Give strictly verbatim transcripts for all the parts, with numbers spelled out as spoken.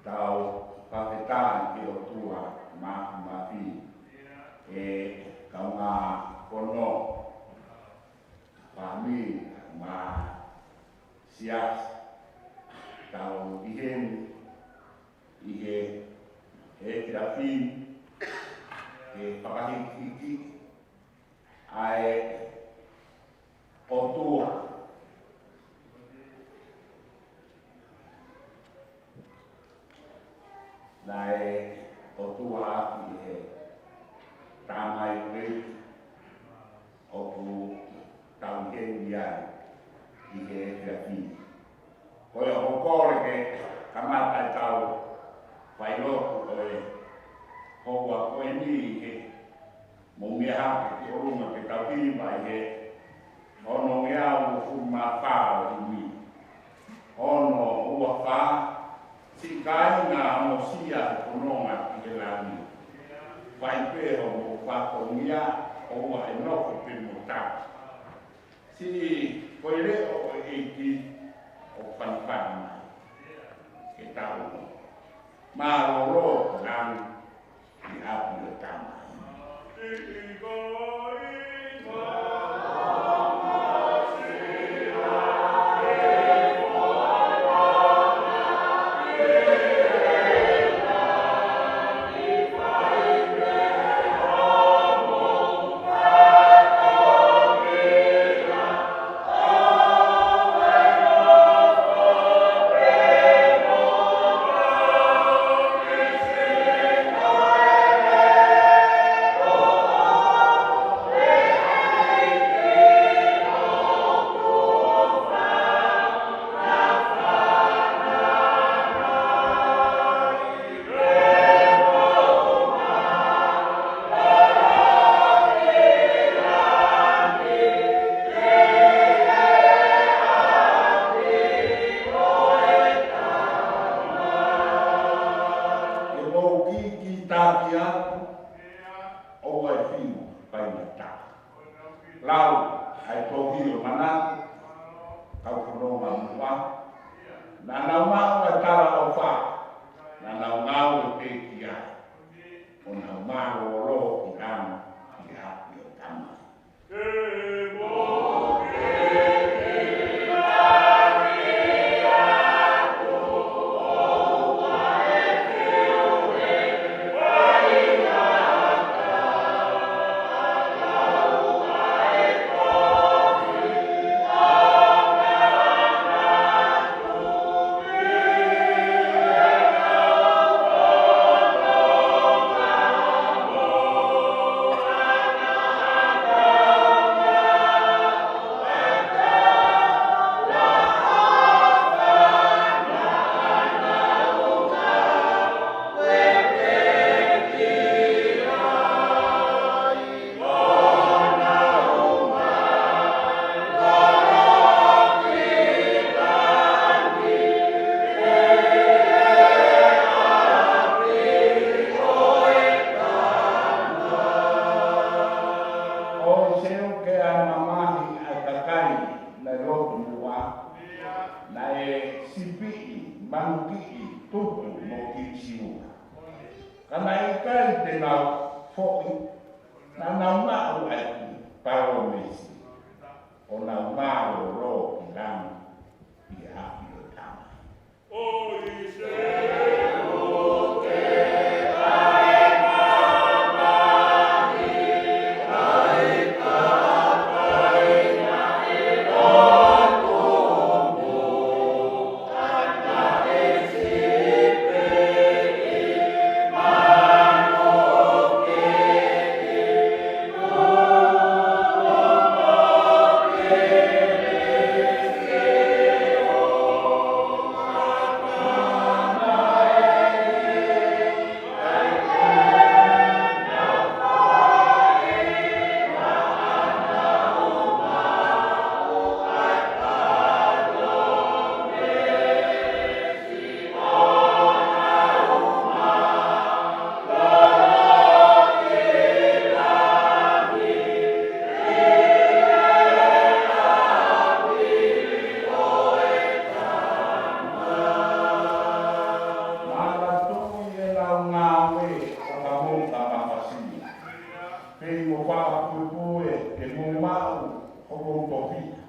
Tau fakafetaʻi ki he ʻOtua Māfimafi, ʻe kaungā fono, fāmili, mo e siasi, tau ʻi heni ʻi he, he efiafi ni, ke fakahīkihiki ʻa e ʻOtua. Naʻe ʻOtua ʻaki ʻe he Tamai ʻEiki ʻoku tau ʻi heni ai ʻi he efiafi ni. Ko ia ʻoku ou kole ke kamata ʻetau failotu ʻo e houa ko eni ʻi he mou meʻa hake ki ʻolunga ke tau hiva ʻi he ono ngeau uofulu mā fā ʻo e himi. Ono ua fā, siʻi kāinga, amosia he fononga ki he langi. Fai pē hoʻomou fatongia, ʻoua ʻe nofo pē mo taʻe. Siʻi ko e leʻo ʻo e ʻEiki ʻoku fanafana mai. Ke tau mālōlō ki langi, ʻi ʻapi ʻo e Tamai. Ke mou kikitaki atu, ʻoua ʻe fiu faingataʻa. Lau ʻa e tohi ʻo Manatu, kau fononga muʻa. Naʻa nau maʻu ʻa e talaʻofa, naʻa nau ngāue pē ki ai, ʻo nau mālōlō ki langi, ʻi ʻapi ʻo e Tamai. ʻOi, seuke ʻa e mamahi ʻa e kakai naʻe lotu muʻa, naʻe sipiʻi, manukiʻi, tupu mo kiʻi siua. Ka naʻe ʻikai te nau foʻi, naʻa nau maʻu ʻa e palōmesi, ʻo nau mālōlō ki langi, ʻi ʻapi ʻo e Tamai. maʻu hoʻomou tofiʻa.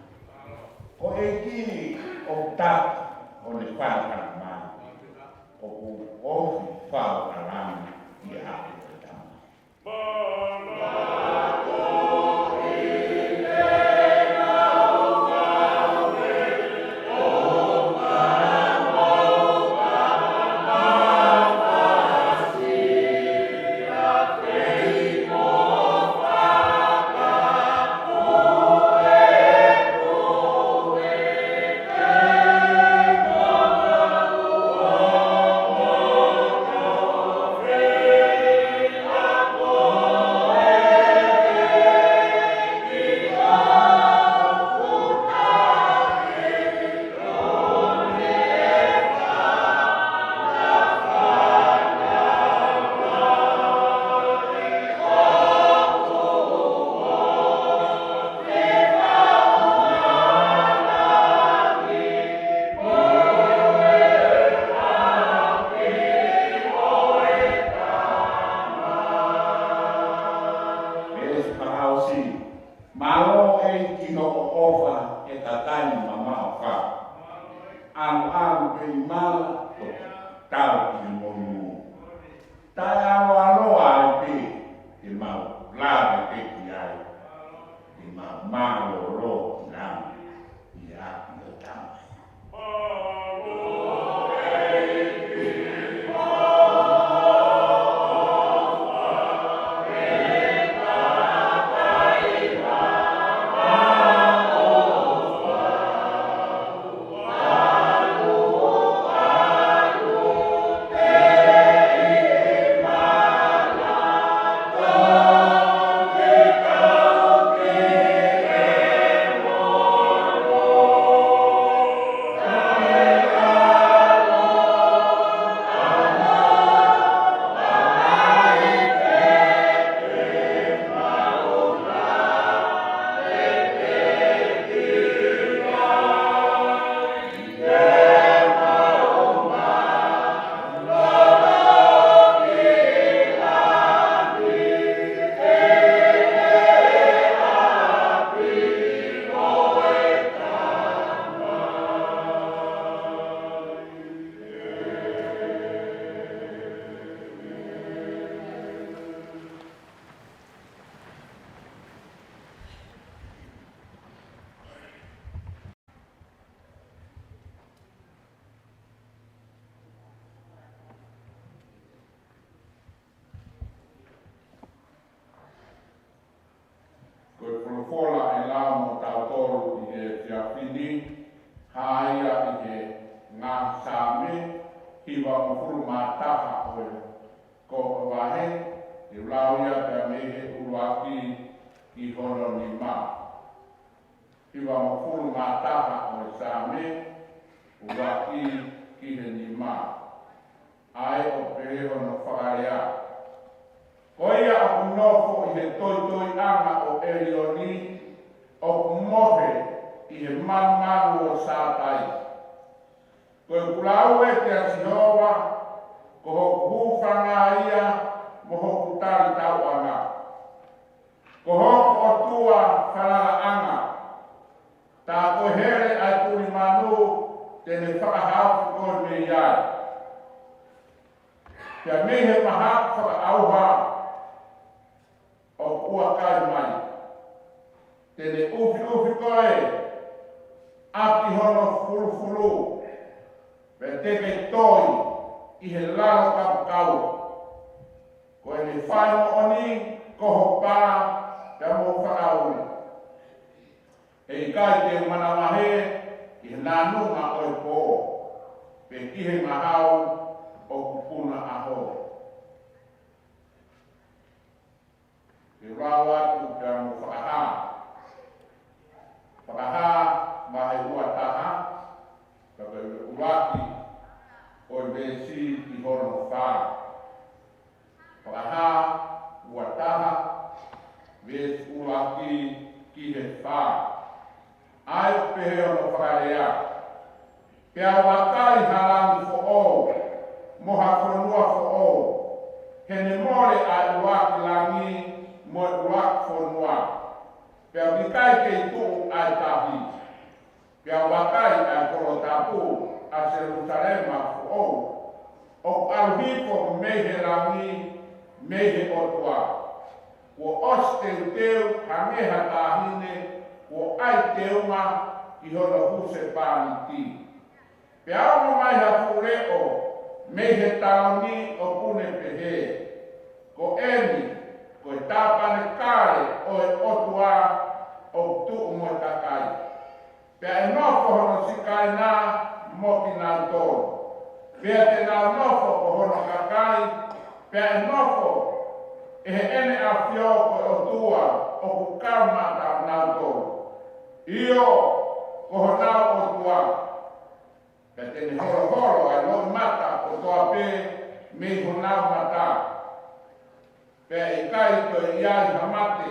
Ko e ʻEiki ʻoku taki ʻo ne fai ha mai. ʻOku ofi fau ʻa langi ʻi he ʻapi ʻo e Tamai. Mālō ʻEiki hoʻo ʻofa ʻe kakai mamaʻo fau. ʻAluʻalu pē ʻi mala ʻo tau ki he monū. Taʻeʻaloʻaloa ai pē te mau lave pē ki ai. Te mau mālōlō ki langi ʻi he ʻapi ʻo e Tamai. Ko e folofola ʻe lau mo tautolu ʻi he efiafi ni, hā ia ʻi he ngaahi Saame, hivangofulu mā taha ʻo e ko e vahe, ʻe lau ia pea mei he ʻuluaki ki hono nima. Hivangofulu mā taha ʻo e Saame, ʻuluaki ki he nima. ʻA ia ʻoku pehē hono fakalea: Ko ia ʻoku nofo ʻi he toitoiʻanga ʻo ʻElioni, ʻoku mohe ʻi he malumalu ʻo Sātai. Ko ʻeku Lāuʻi, ʻe Sihova, ko hoku hūfanga ia mo hoku talitauʻanga. Ko hoku ʻOtua falalaʻanga, tā ko e hele ʻa e tuli manu te ne fakahaofi koe mei ai. Pea mei he mahaku fakaʻauha ʻoku ʻuakai mai, te ne ʻufiʻufi koe ʻaki hono fulufulu, pea te ke toi ʻi he lalo kapakau. Ko ʻene fai moʻoni ko ho pā pea mo ho fakaʻuli. ʻE ʻikai te u manavahē ki he nānunga ʻo e pō, pe ki he ngahau ʻoku puna ʻaho. Ke lau atu pea mo Fakahā. Fakahā vahe ua taha, pea ko e ʻuluaki ʻo e veesi ki hono fā. Fakahā ua taha, veesi ʻuluaki ki he fā. ʻA ia ʻoku pehē hono fakalea: Pea ʻe vakai ha langi foʻou, mo ha fonua foʻou, he ne mole ʻa e ʻuluaki langi mo e ʻuluaki fonua, Pea ʻoku ʻikai kei tuʻu ʻa e tahi, pea ʻoku vakai ʻa e kolo tapu, ʻa Selūsalema foʻou, ʻoku ʻalu hifo mei he langi, mei he ʻOtua. Kuo ʻosi teuteu hangē ha taʻahine kuo ʻai teunga ki hono husepāniti. Pea ongo mai ha fuʻu leʻo mei he taʻahine ʻoku ne pehē, Ko eni, ko e tāpanekale ʻo e ʻOtua ʻoku tuʻu mo e kakai. Pea ʻe nofo hono Sikaina mo kinautolu. Pea te nau nofo ko hono kakai, pea ʻe nofo ʻe heʻene ʻAfio ko e ʻOtua ʻoku kau maʻanautolu. ʻIo, ko honau ʻOtua. Pea te ne holoholo ʻa e loʻimata kotoa pē mei honau mata. Pea ʻe ʻikai toe ʻi ai ha mate,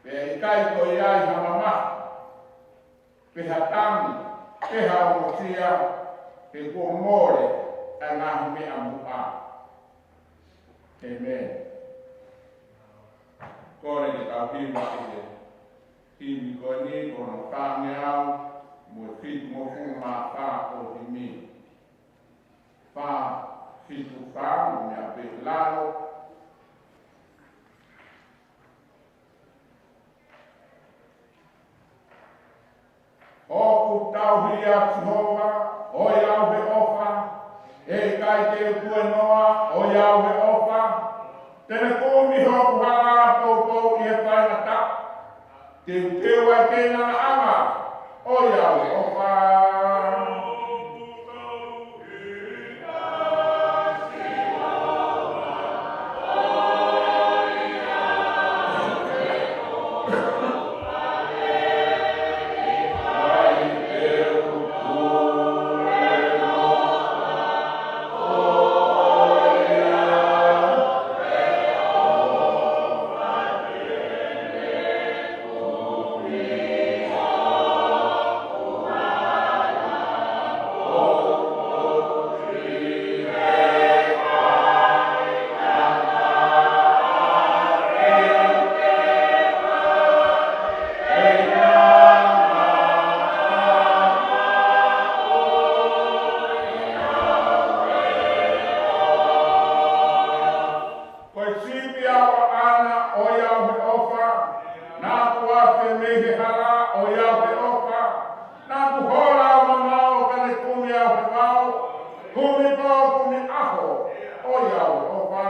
pea ʻe ʻikai toe ʻi ai ha mamahi, pe ha tangi, pe ha ongosia, he kuo mole ʻa e ngaahi meʻa muʻa. ʻĒmeni. Kole ke tau himi ki he himi ko eni, ko hono fāngeau mo e fitungofulu mā fā ʻo e himi. Fā fitu fā, mo e meʻa pē ʻi lalo. Hoku tauhi ʻa Sihova, ʻoiauē ʻofa, ʻe ʻikai te u tuēnoa, ʻoiauē ʻofa, te ne kumi hoku hala poupou ʻi he faingataʻa, teuteu ʻa e keinanga, ʻoiauē ʻofa. Ko e sipi ʻaʻana, ʻoiauē ʻofa, naʻa ku afe mei he hala, ʻoiauē ʻofa, naʻa ku hola ʻo mamao ka ne kumi au he vao, kumi pō, kumi ʻaho, ʻoiauē ʻofa.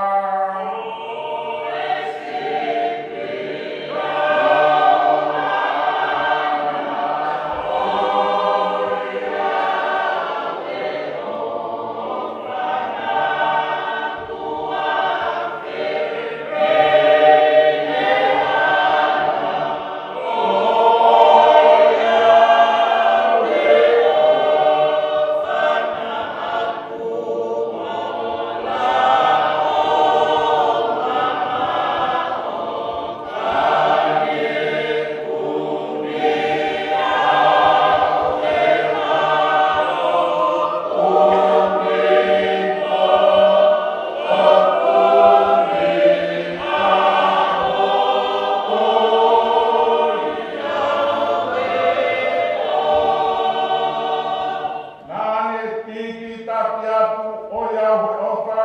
Naʻa ne tiki taki atu, ʻoiauē ʻofa.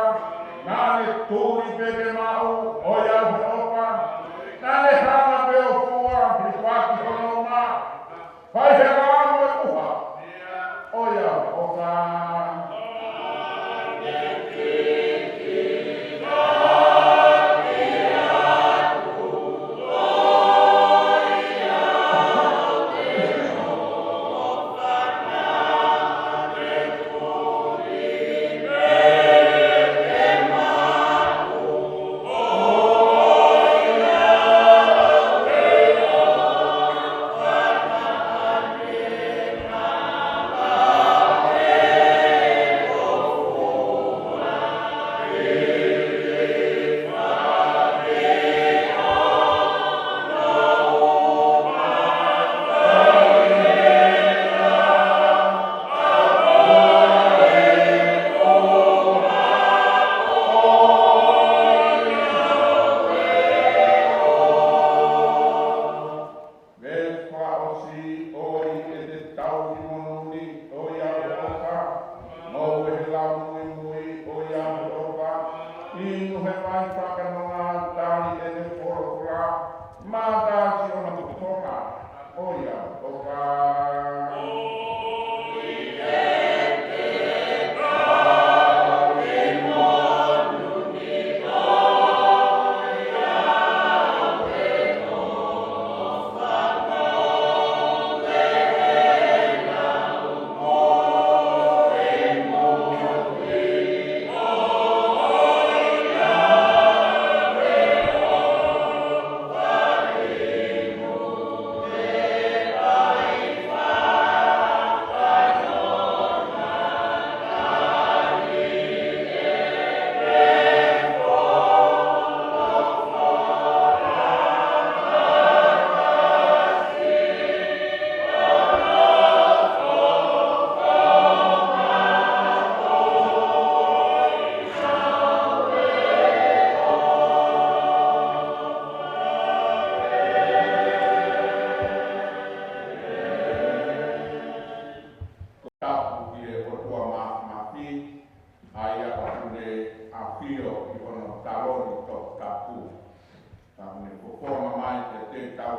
Naʻa ne tuli pē ke maʻu, ʻoiauē ʻofa. Naʻa ne hanga pē ʻo fua, hifo ʻaki hono uma, fai he lā mo e ʻuha, ʻoiauē ʻofa.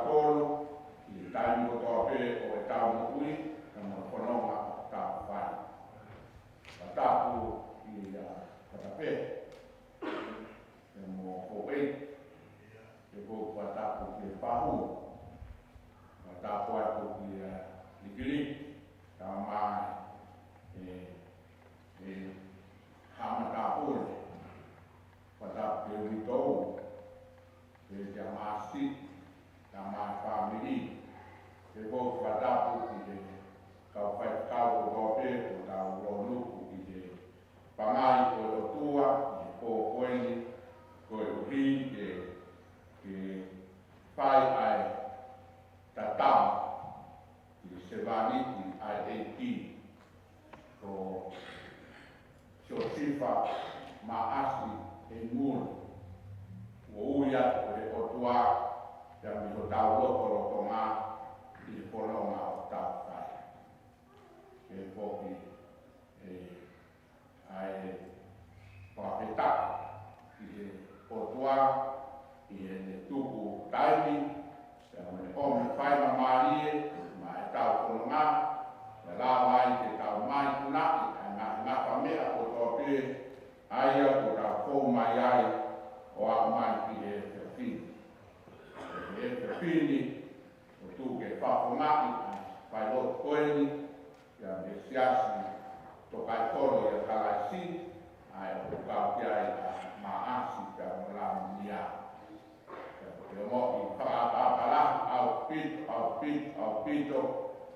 Tolu, ʻi he taimi kotoa pē ʻo ʻetau moʻui, ka mo e fononga ʻoku tau fai. Fakatapu ki he, ʻa, Fatape, pea mo Houʻeiki, pea ʻoku ou fakatapu ki he Pahu, fakatapu atu ki he, ʻa, Likiliki, Tamai, ʻe, ʻe, Haʻa Matāpule, fakatapu ki he uitou, pea kia Masi, kia Masi fāmili, pea ʻoku ou fakatapu ki he kau faifekau kotoa pē kuo tau lōnuku ʻi he pangai ʻo e ʻOtua, ʻi he pō ko eni, koeʻuhi ke, ke fai ʻa e tatau ki he sevāniti ʻa e ʻEiki ko Siosifa Maʻasi ʻEimuli, kuo ui atu ʻe he ʻOtua, pea mei hotau lotolotonga ʻi he fononga ʻoku tau fai. Ke foki, ʻe, ʻa e fakafetaʻi ki he ʻOtua, ʻi heʻene tuku taimi, pea mo ʻene ʻomi faingamālie, maʻa ʻetau fononga, pea lava ai ke tau maʻu ʻa e ngaahi, ngaahi meʻa kotoa pē, ʻa ia kuo tau fou mai ai, ʻo aʻu mai ki he efiafi ni. He efiafi ni, ʻoku tuku ke fakafofongaʻi ʻa e failotu ko eni, ʻa e Siasi Tokaiʻi Kolo ʻia Kalaisi, ʻa ia ʻoku kau ki ai ʻa Maʻasi pea mo Lamunia. Pea ʻoku ou ongoʻi fakaʻapaʻapa lahi ʻaupito, ʻaupito, ʻaupito,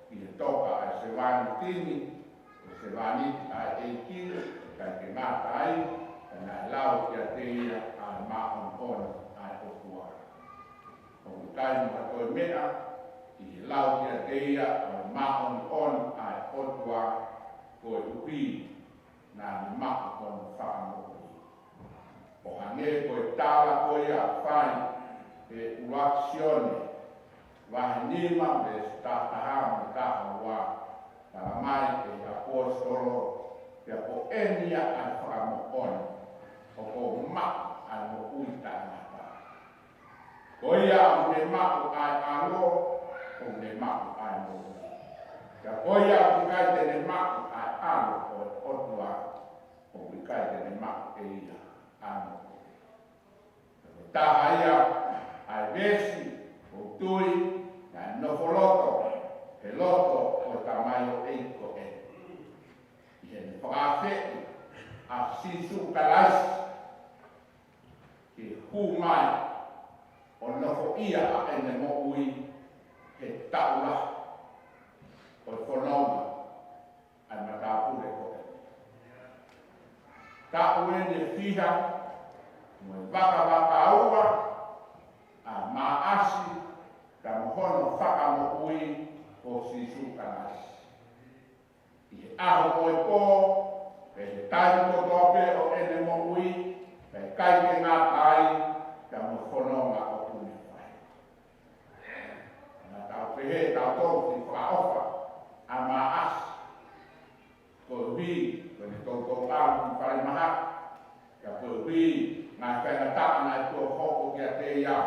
ki he toka ʻa e sevāniti ni, ʻa e sevāniti ʻa e ʻEiki, ʻikai ke ngata ai, ka naʻe lau kiate ia ʻa e māʻoniʻoni ʻa e ʻOtua. ʻOku ʻikai mo ha toe meʻa ʻi he lau kiate ia ʻa e māʻoniʻoni ʻa e ʻOtua, koeʻuhi naʻa ne maʻu hono fakamoʻui. ʻO hangē ko e tala ko ia ʻoku fai ʻe ʻUluaki Sione, vahe nima, veesi taha taha mo e taha ua, talamai ʻe he ʻaposetolo, pea ko eni ia ʻa e fakamoʻoni, ʻoku ou maʻu ʻa e moʻui taʻengata. Ko ia ʻoku ne maʻu ʻa e ʻAlo, ʻoku ne maʻu ʻa e moʻui. Pea ko ia ʻoku ʻikai te ne maʻu ʻa e ʻAlo ʻo e ʻOtua, ʻoku ʻikai te ne maʻu ʻe ia ʻa e moʻui. Ko e taha ia ʻa e veesi ʻoku ou tui naʻe nofo loto he loto ʻo e tamaioʻeiki ko ē, ʻi heʻene fakaafeʻi ʻa Sīsū Kalaisi ke hū mai ʻo nofoʻia ʻa ʻene moʻui he taʻu lahi ʻo e fononga ʻa e matāpule ko ē. Taʻu eni ʻe fiha mo e vakavakaua ʻa Maʻasi pea mo hono fakamoʻui ko Sīsū Kalaisi. ʻI he ʻaho mo e pō, pea ʻi he taimi kotoa pē ʻo ʻene moʻui, pea ʻikai ke ngata ai, pea mo e fononga ʻoku ne fai. Naʻa tau pehē ʻe tautolu ke fakaʻofa ʻa Maʻasi, koeʻuhi ko ʻene toutou ʻalu ki falemahaki, pea koeʻuhi ngaahi faingataʻa naʻe tuʻu hoko kiate ia.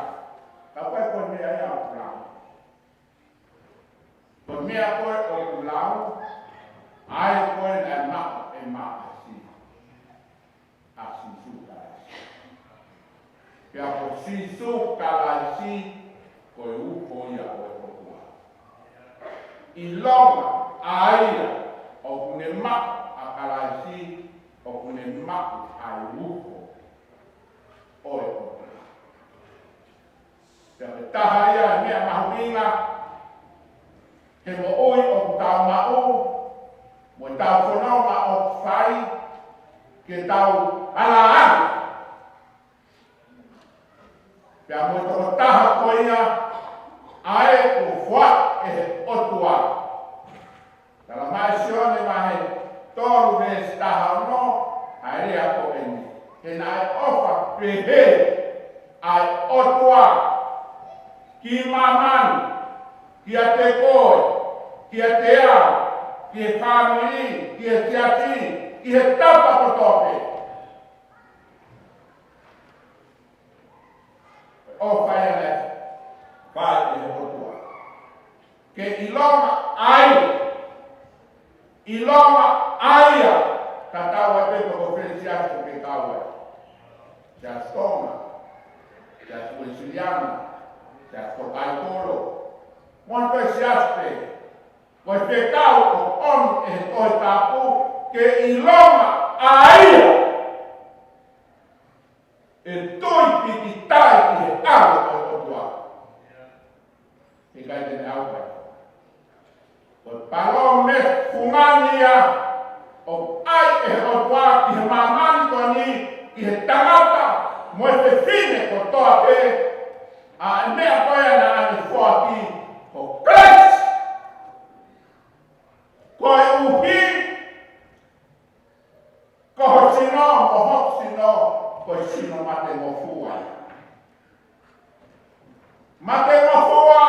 Ka ko e, ko e meʻa ia ʻoku lau. Ko e meʻa ko ē ʻoku lau, ʻa ia ko ē naʻe maʻu ʻe Maʻasi, ʻa Sīsū Kalaisi. Pea ko Sīsū Kalaisi ko e uho ia ʻo e ʻOtua. ʻIlonga ʻa ia ʻoku ne maʻu ʻa Kalaisi, ʻoku ne maʻu ʻa e uho ʻo e ʻOtua. Pea ko e taha ia e meʻa mahuʻinga he moʻui ʻoku tau maʻu, mo ʻetau fononga ʻoku fai, ke tau ala ange pea mo e tokotaha ko ia ʻa ē kuo foaki ʻe he ʻOtua. Talamai ʻe Sione vahe tolu veesi taha ono, ʻa e lea ko eni: He naʻe ʻofa pehē ʻa e ʻOtua ki māmani, kiate koe, kiate au, ki he fāmili, ki he siasi, ki he tapa kotoa pē. ʻOfa ia naʻe Pai ʻe he ʻOtua. Ke ʻilonga ʻa ia. ʻIlonga ʻa ia. Ka tau ʻai pē ko fē siasi ʻoku ke kau ai. Siasi Tonga. Siasi Uēsiliana. Siasi Tokaikolo. Mo e toe siasi pē. Ko e fekau ʻoku ʻomi ʻe he Tohi Tapu ke ʻilonga ʻa ia ʻe tui pīkitai ki he ʻAlo ʻo e ʻOtua. ʻIkai te ne ʻauha. Ko e palōmesi fungani ia ʻoku ʻai ʻe he ʻOtua ki he māmani ko eni, ki he tangata mo e fefine kotoa pē, ʻa e meʻa ko ia naʻa ne foaki ko Kalaisi. Koeʻuhi ko ho sino mo hoku sino, ko e sino matengofua ia. Matengofua.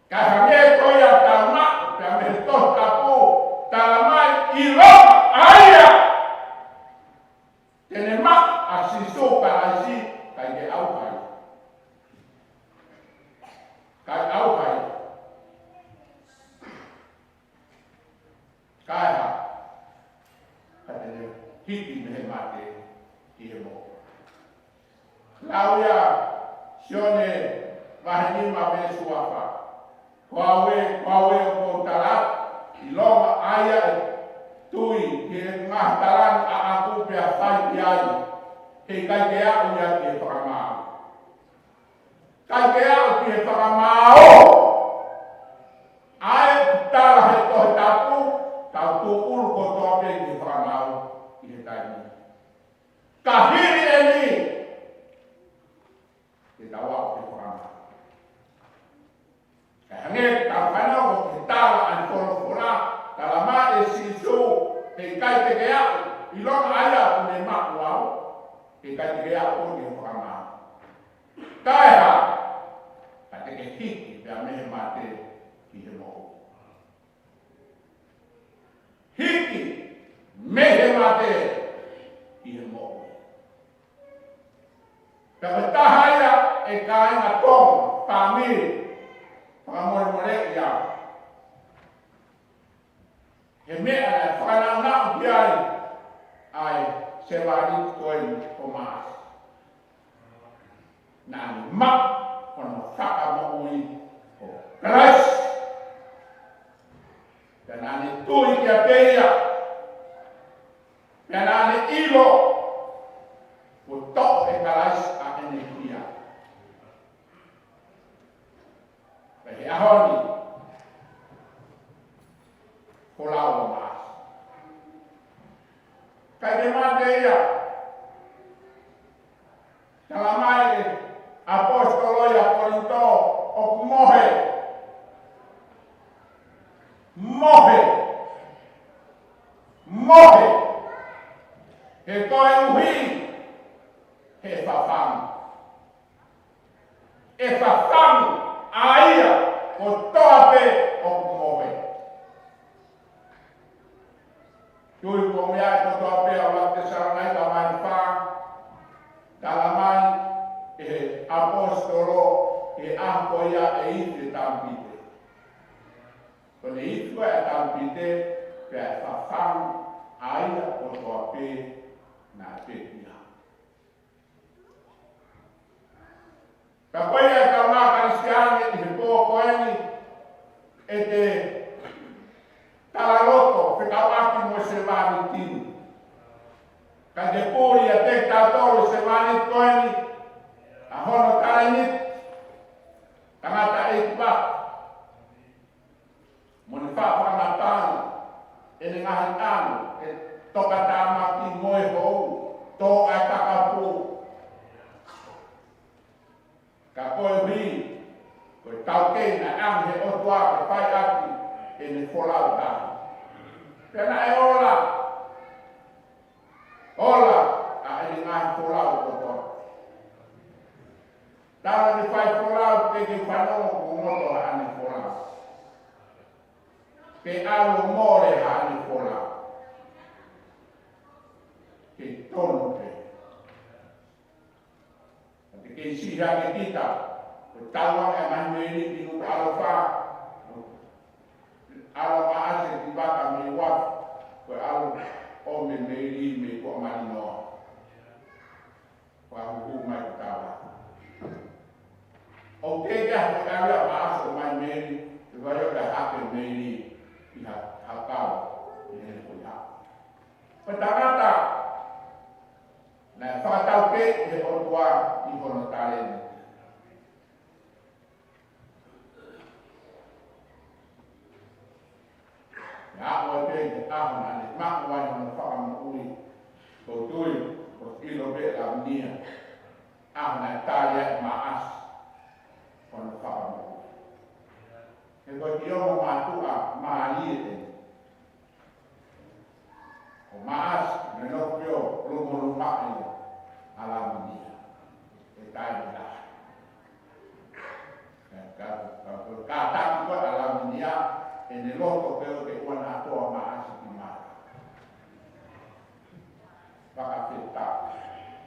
Ka hangē ko ia ʻoku tau maʻu pē mei he Tohi Tapu, talamai ʻilonga ʻa ia te ne maʻu ʻa Sīsū Kalaisi, ʻikai ke ʻauha ia. ʻIkai ʻauha ia. Kae hā, ka te ne hiki mei he mate ki he moʻui. Lau ia Sione vahe nima veesi ua fā. Ko au ē, ko au ē ʻoku ou tala atu, ʻilonga ʻa ia ʻe tui ki he ngaahi talaange ʻaʻaku pea fai ki ai, heʻikai ke aʻu ia ki he fakamaau. ʻIkai ke aʻu ki he fakamaau. ʻA e tala he Tohi Tapu, tau tūʻulu kotoa pē ki he fakamaau ʻi he taimi. Ka hili eni, te tau aʻu ki he fakamaau. Ka hangē ka fanau ko e tala ʻa e folofola, talamai ʻe Sīsū, heʻikai te ke aʻu, ʻilonga ʻa ia ʻoku ne maʻu au, heʻikai te ke aʻu ki he fakamaau. Kae hā, ka te ke hiki pē mei he mate ki he moʻui. Hiki mei he mate ki he moʻui. Pea ko e taha ia e kāinga Tonga, fāmili, fakamolemoleʻi au. He meʻa naʻe fakanaunau ki ai ʻa e sevāniti ko eni ko Maasi. Naʻa ne maʻu hono fakamoʻui ʻo Kalaisi. Pea naʻa ne tui kiate ia. Pea naʻa ne ʻilo kuo toʻo ʻe Kalaisi ʻa ʻene hia. Pea he ʻaho ni, folau ʻa Maasi. ʻIkai ke mate ia. Talamai ʻe he ʻaposetolo ʻia Kolinitō ʻoku mohe. Mohe. Mohe. He koeʻuhi he fafangu. ʻE fafangu ʻa ia kotoa pē ʻoku mohe. Tui ko e meʻa ʻe kotoa pē ʻa ʻuluaki Tesalonaika vahe fā, talamai ʻe he ʻaposetolo ʻi he ʻaho ko ia ʻe ifi e tamupite. Ko ʻene ifi ko ē e tamupite, pea ʻe fafangu ʻa ia kotoa pē naʻe pekia. Ka ko ia ʻa e kaungā Kalisitiane ʻi he pō ko eni, ʻete talaloto fekauʻaki mo e sevāniti ni. Ka te puli ʻiate kitautolu e sevāniti ko eni, ʻa hono talēniti, tangataʻeiki pē. Mo ʻene faʻa fakamatala ʻene ngaahi ʻalu, ʻe tokatāmaki mo e hou, tō ʻa e kakapu. Ka koeʻuhi, ko e taukei naʻe ʻange ʻe he ʻOtua ke fai ʻaki ʻene folau taha. Pea naʻe ola, ola ʻa ʻene ngaahi folau kotoa. Talu ʻene fai folau, teʻeki fanongo kuo ngoto haʻane folau. Pe ʻalu ʻo mole haʻane folau. Kei tonu pē. Ka te kei siʻi Ia ke kita, ko e tau ange mai Meli ki Nukuʻalofa. ʻAlu ʻa Maʻasi ki Vaka mei uafu, ko e ʻalu ʻo Meli mei Tuʻamalinoa. Fakahuhu mai ki Tava. ʻOku teʻeki ke ʻalu ʻa Maʻasi ʻo ʻomai Meli, ʻe vaiola hake Meli ʻi ha, ha kau, ʻi he ko ia. Ko e tangata naʻe fakataukeʻi ʻe he ʻOtua ʻi hono talēniti. Naʻe ʻosi pē ʻi he ʻaho naʻa ne maʻu ai hono fakamoʻui, ʻoku ou tui ʻoku ʻilo pē ʻe Lavinia, ʻaho naʻe tali ai ʻe Maʻasi hono fakamoʻui. He ko e kiʻi ongo mātuʻa mālie eni. Ko Maʻasi, naʻe nofo ʻo lomolomaʻi ʻa Lavinia he taimi lahi. Ka, ka, ka, ka taki ko ē ʻa Lavinia, ʻene loto pē ʻo ke ʻoua naʻa tō ʻa Maʻasi ki mata. Fakafetaʻi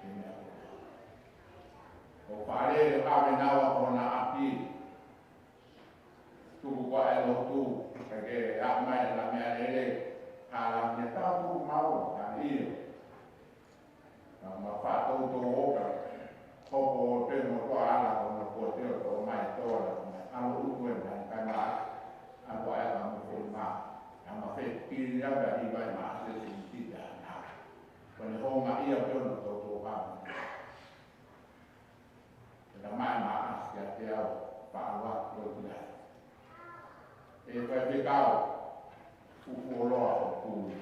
he meʻa ko ē. ʻO fale ʻo ʻave naua ki hona ʻapi. Tuku ko ē ʻa e lotu, ka ke ʻomai ʻa e meʻalele, ʻa Lavinia, tau tuku maua, ka ʻio. Ka ma faʻa toutou ʻo ka, hoko ʻo te mo toa ala ko no ko te ʻo tō mai toa la, ʻalu ʻutu e mai, kai ma, ʻa ko ē ka mo ko ma, ka ma fe kiri a ka i vai ma se si ti ka na. Ko ne honga ia pē ʻo no toutou ka mo. Ka mai Maʻasi kiate au, faʻa ua ko ki ai. ʻE faifekau, fufuoloa ʻo puli,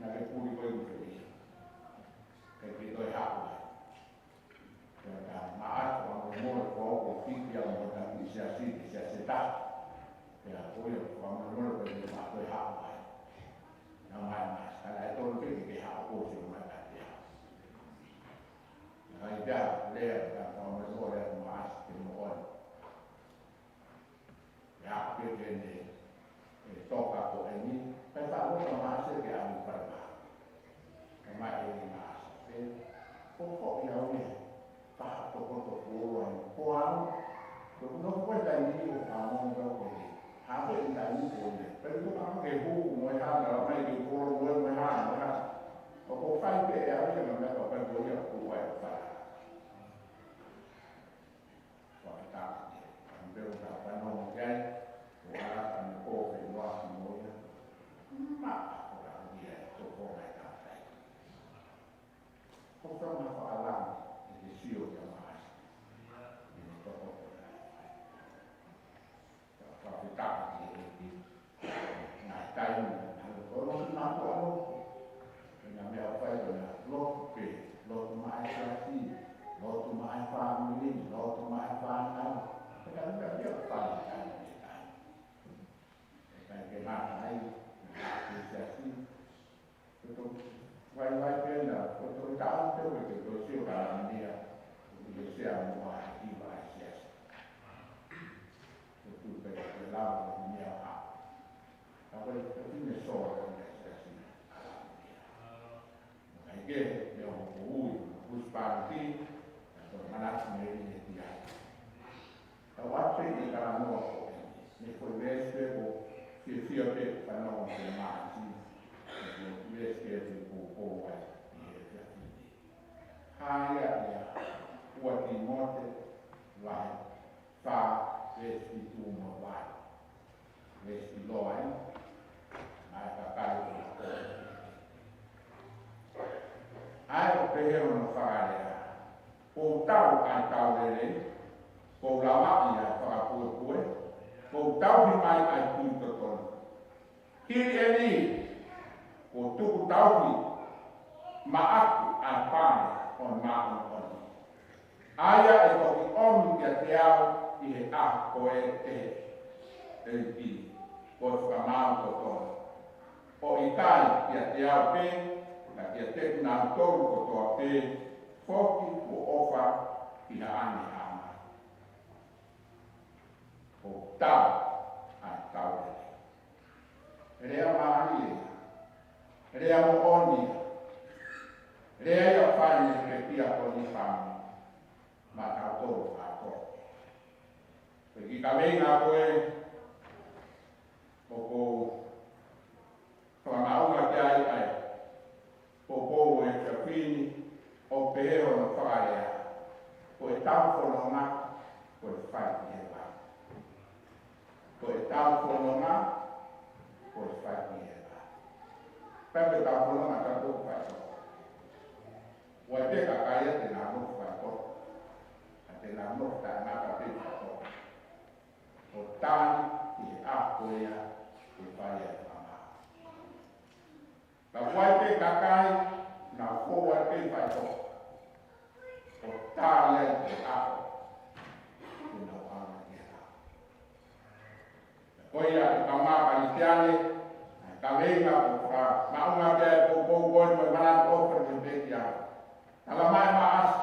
naʻa ke puli ko e mfeli. Ka ke toe haʻu ai. Ka ka Maʻasi, ʻa mo mo ko ko fiki a mo ta ki siasi, ki siasi ta. Pea ko ia, ʻa mo mo ko e ma toe haʻu ai. Naʻa mai Maʻasi, ka naʻe tonu ke ke haʻu ko si mai kiate au. Naʻe ʻi ai pē lea, ka ko mo mo lea Maʻasi ke mo ʻoni. Ia, pē ke ne, ʻe toka ko eni, pea faʻa loto Maʻasi ke ʻalu fale ma. Ka mai eni Maʻasi, pē, ko ko ia ʻo ne, faʻa toko toko ua, ko au, ko no ko e taimi ʻo ka mo ka ko eni. Ha ko e taimi ko eni. Pea ko ka ke hu, mo e hana, mai ke ko mo e hana, mo e hana. ʻO ko fai pē ʻe au ia, ka me ka pē ko ia, ko ai fai. Fakataka ke, ka me pē ka fanongo ki ai, ʻo ala ka me ko ke loa ki mo ia. Ma, ko ka ia, ko ko mai ka kai. Ko ka ma ko ala, ʻe te sio kia Maʻasi. ʻE ne toko ko ia. Ka fakataka ke ʻEiki. Ngaahi taimi, ʻa e lotu mātuʻa lotu. Pea meʻa ʻoku fai ko e lotu pē, lotu maʻa e siasi, lotu maʻa e fāmili, lotu maʻa e fānau. Pea ka meʻa pē ʻoku fai taimi ki he taimi. ʻIkai ke ngata ai, ki he siasi. Ko e toki vaivai pē na, ko e toki taʻu pē ko e ke toki sio ka Lavinia, ʻi he sea mo ʻa e hiva ʻa e siasi. Ko e tuʻu pē ke lava ko e meʻa ha. Ka ko e, ko e fine sō ko e meʻa siasi. Ka ʻi ke, meʻa ʻoku ui, husband, ka ko e manatu mei he tia. Ka ʻoku ʻi ai e talanoa ko eni. Mei he foʻi veesi pē ʻoku fiefia pē fanongo ki ai Maʻasi. Mei he foʻi veesi pē ʻoku poupou ai ʻi he efiafi ni. Hā ia ʻia ua Tīmote vahe fā veesi fitu mo e valu. Veesi ʻiloa eni. Naʻe kakai ko e ʻa e ʻo pehē hono fakalea. Kuo u tau ʻa e tau lelei, kuo u lavaʻi ʻa e fakapuepue, kuo u tauhi mai ʻa e tui totonu. Hili eni, kuo tuku tauhi maʻaku ʻa e pale ʻo e māʻoniʻoni. ʻA ia ʻe toki ʻomi kiate au ʻi he ʻaho ko ē ʻe he ʻEiki, ko e fakamaau totonu. ʻO ʻikai kiate au pē, ka kiate kinautolu kotoa pē foki kuo ʻofa ki haʻane hāmai. Kuo u tau ʻa e tau lelei. Lea mālie, lea moʻoni, lea ia ʻoku fai mei he pekia ko ni fāmili. Maʻatautolu kātoa. Ko e kiʻi kaveinga ko ē ʻoku ou fakamaʻunga ki ai ʻa e poupou ʻa e efiafi ni, ʻoku pehē hono fakalea: Ko ʻetau fononga, ko e fai ʻi he vā. Ko ʻetau fononga, ko e fai ʻi he vā. Pea ko ʻetau fononga, tau tō fai tō. ʻOku ʻi ai pē kakai ia te nau nofo faitoko, ka te nau nofo taʻengata pē faitoko, ʻo tali ki he ʻaho ko ia ʻe fai ai e fakamaau. Ka ʻoku ʻi ai pē kakai, nau fou ai pē faitoko, ʻo tali ai ki he ʻaho te nau ʻalu ai ki he lau. Ko ia, ʻe kaungā Kalisitiane, ʻa e kaveinga ʻoku ou fakamaʻunga ki ai e poupou ko eni mo e manatu ʻoku ou fai ki ai. Talamai ʻe Maʻasi,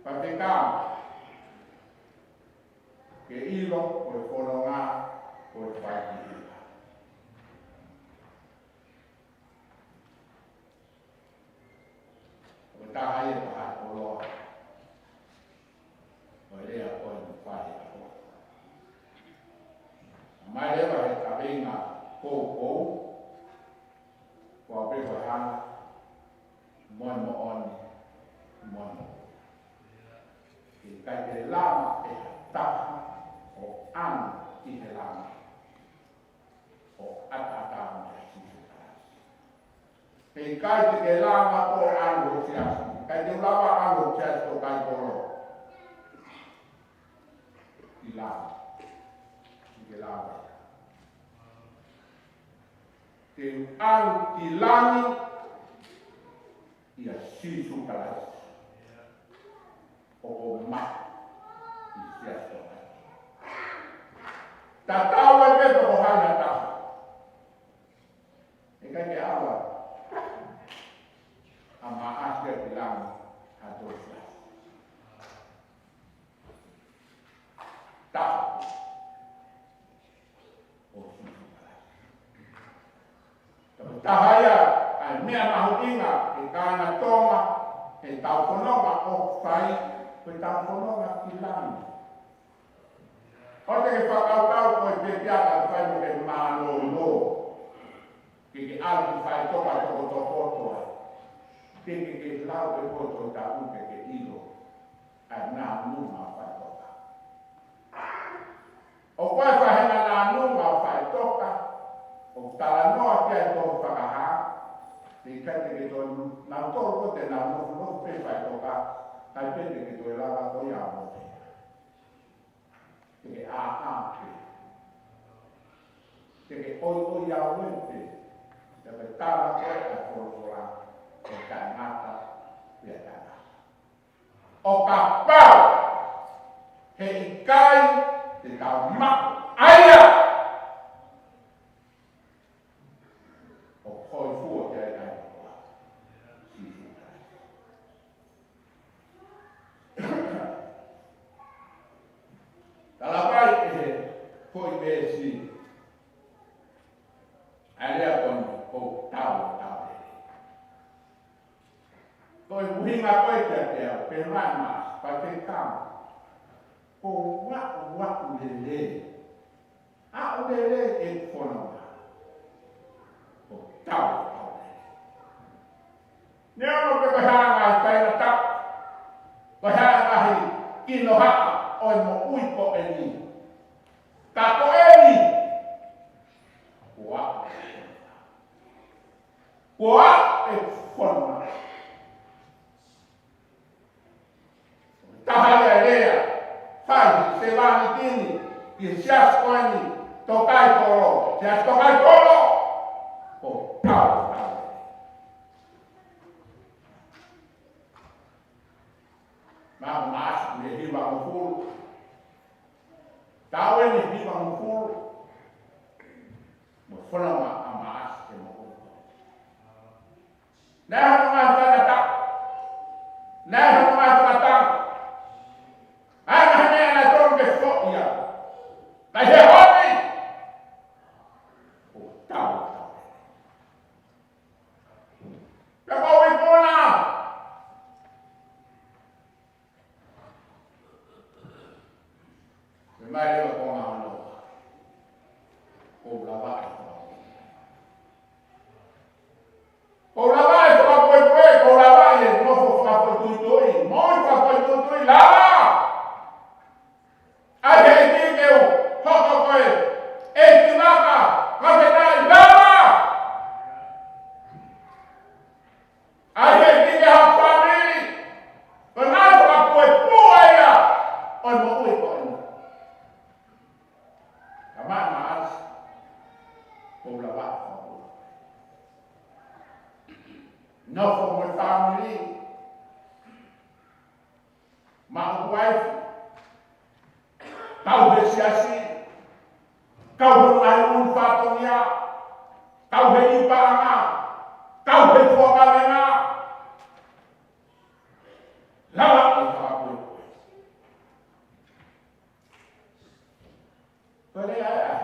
Faifekau, ke ʻilo ko e fononga, ko e fai ʻi he vā. Ko e taha ia e taha e koloa ʻo e lea ko eni, fai ʻa ko. Mai leva he kaveinga poupou, ko au pē ko e hala, mo e moʻoni, mo e moʻui. ʻIkai ke lava ʻe ha taha ʻo ʻalu ki he langi ʻo ʻataʻatā meia Sīsū Kalaisi. ʻIkai te ke lava ʻo ʻalu ho siasi. ʻIkai te u lava ʻalu ho siasi, tō kai kolo. ʻIkai lava. ʻIkai lava. Te u ʻalu ki langi ʻia Sīsū Kalaisi. ʻOku ou maʻu ʻi he siasi ʻoku ou ʻi ai. Tatau ai pē pe ko hai ha taha. ʻIkai ke ʻalu ʻa Maʻasi ki langi ʻi ha toe siasi. Taha. ʻO Sīsū Kalaisi. Ka ko e taha ia ʻa e meʻa mahuʻinga ʻi he kāinga Tonga, ʻetau fononga ʻoku fai, ko ʻetau fononga ki langi. ʻOua te ke fakakaukau ko e pekia ka fai mo ke mālōlō. Ke ke ʻalu ki faitoka toko toko toa. Ke ke ke lau pē ko e Tohi Tapu ke ke ʻilo ʻa e nāunau ʻo faitoka. ʻOku ʻi ai e faʻahinga nāunau ʻo faitoka ʻoku talanoa ki ai e tohi Fakahā, ʻikai te ke toe, nau tō ko te nau nofo nofo pē faitoka, ʻikai pē te ke toe lava ko ia ʻo mohe. Te ke ʻāʻā pē. Te ke ʻoiʻoi au pē. Te ke tala ko e folofola ʻo taʻengata pea taʻengata. ʻO kapau he ʻikai te tau maʻu ʻa ia, ʻoku hōifua ki ai ʻa e ʻOtua, Sīsū Kalaisi. Talamai ʻe he foʻi veesi ʻa e lea ko eni, ko e tau, tau. Ko e ʻuhinga ko ē kiate au, pehē mai ʻe Maʻasi, Faifekau, ko e aʻu, aʻu lelei. Aʻu lelei e fononga. Ko e tau, tau lelei. Neongo pe ko e hā e ngaahi faingataʻa, ko e hā e ngaahi kinohaʻa ʻo e moʻui ko eni. Ka ko eni, ko e aʻu, ko e aʻu e fononga. Taha ia e lea, fai, sevāniti ni, ki he siasi ko eni, tō kai kolo, siasi tō kai kolo, ʻo tau, tau. Maʻa Maʻasi ʻi he hivangofulu. Tau eni hivangofulu. Mo e fononga ʻa Maʻasi ke mo uto. Naʻe ʻi ai hono ngaahi faingataʻa. Naʻe ʻi ai hono ngaahi fakataha. ʻA e ngaahi meʻa naʻe tonu ke foʻi ia. Ka ʻi he ʻaho ni, ʻoku tau, tau. Ka ko e ikuna. Mai leva ko ngā ono. Ko lava e fakapuepue. Ko lava e fakapuepue, ko lava e nofo fakafoʻituitui. Moʻui fakafoʻituitui, lava. ʻAi he ʻEiki ke u hoko ko e ʻeikivaka, fakafetaʻi, lava. ʻAi he ʻEiki ke u hoko ko e fāmili. Ko e ngaahi fakapuepue ia ʻo e moʻui ko eni. Ka mai Maʻasi, ko lava e fakapuepue. Nofo mo e fāmili. Maʻu uaifi. Kau he siasi. Kau he ngaahi ʻū fatongia. Kau he ʻi paʻanga. Kau he fua kavenga. Lava e fakapuepue. Ko e lea ia.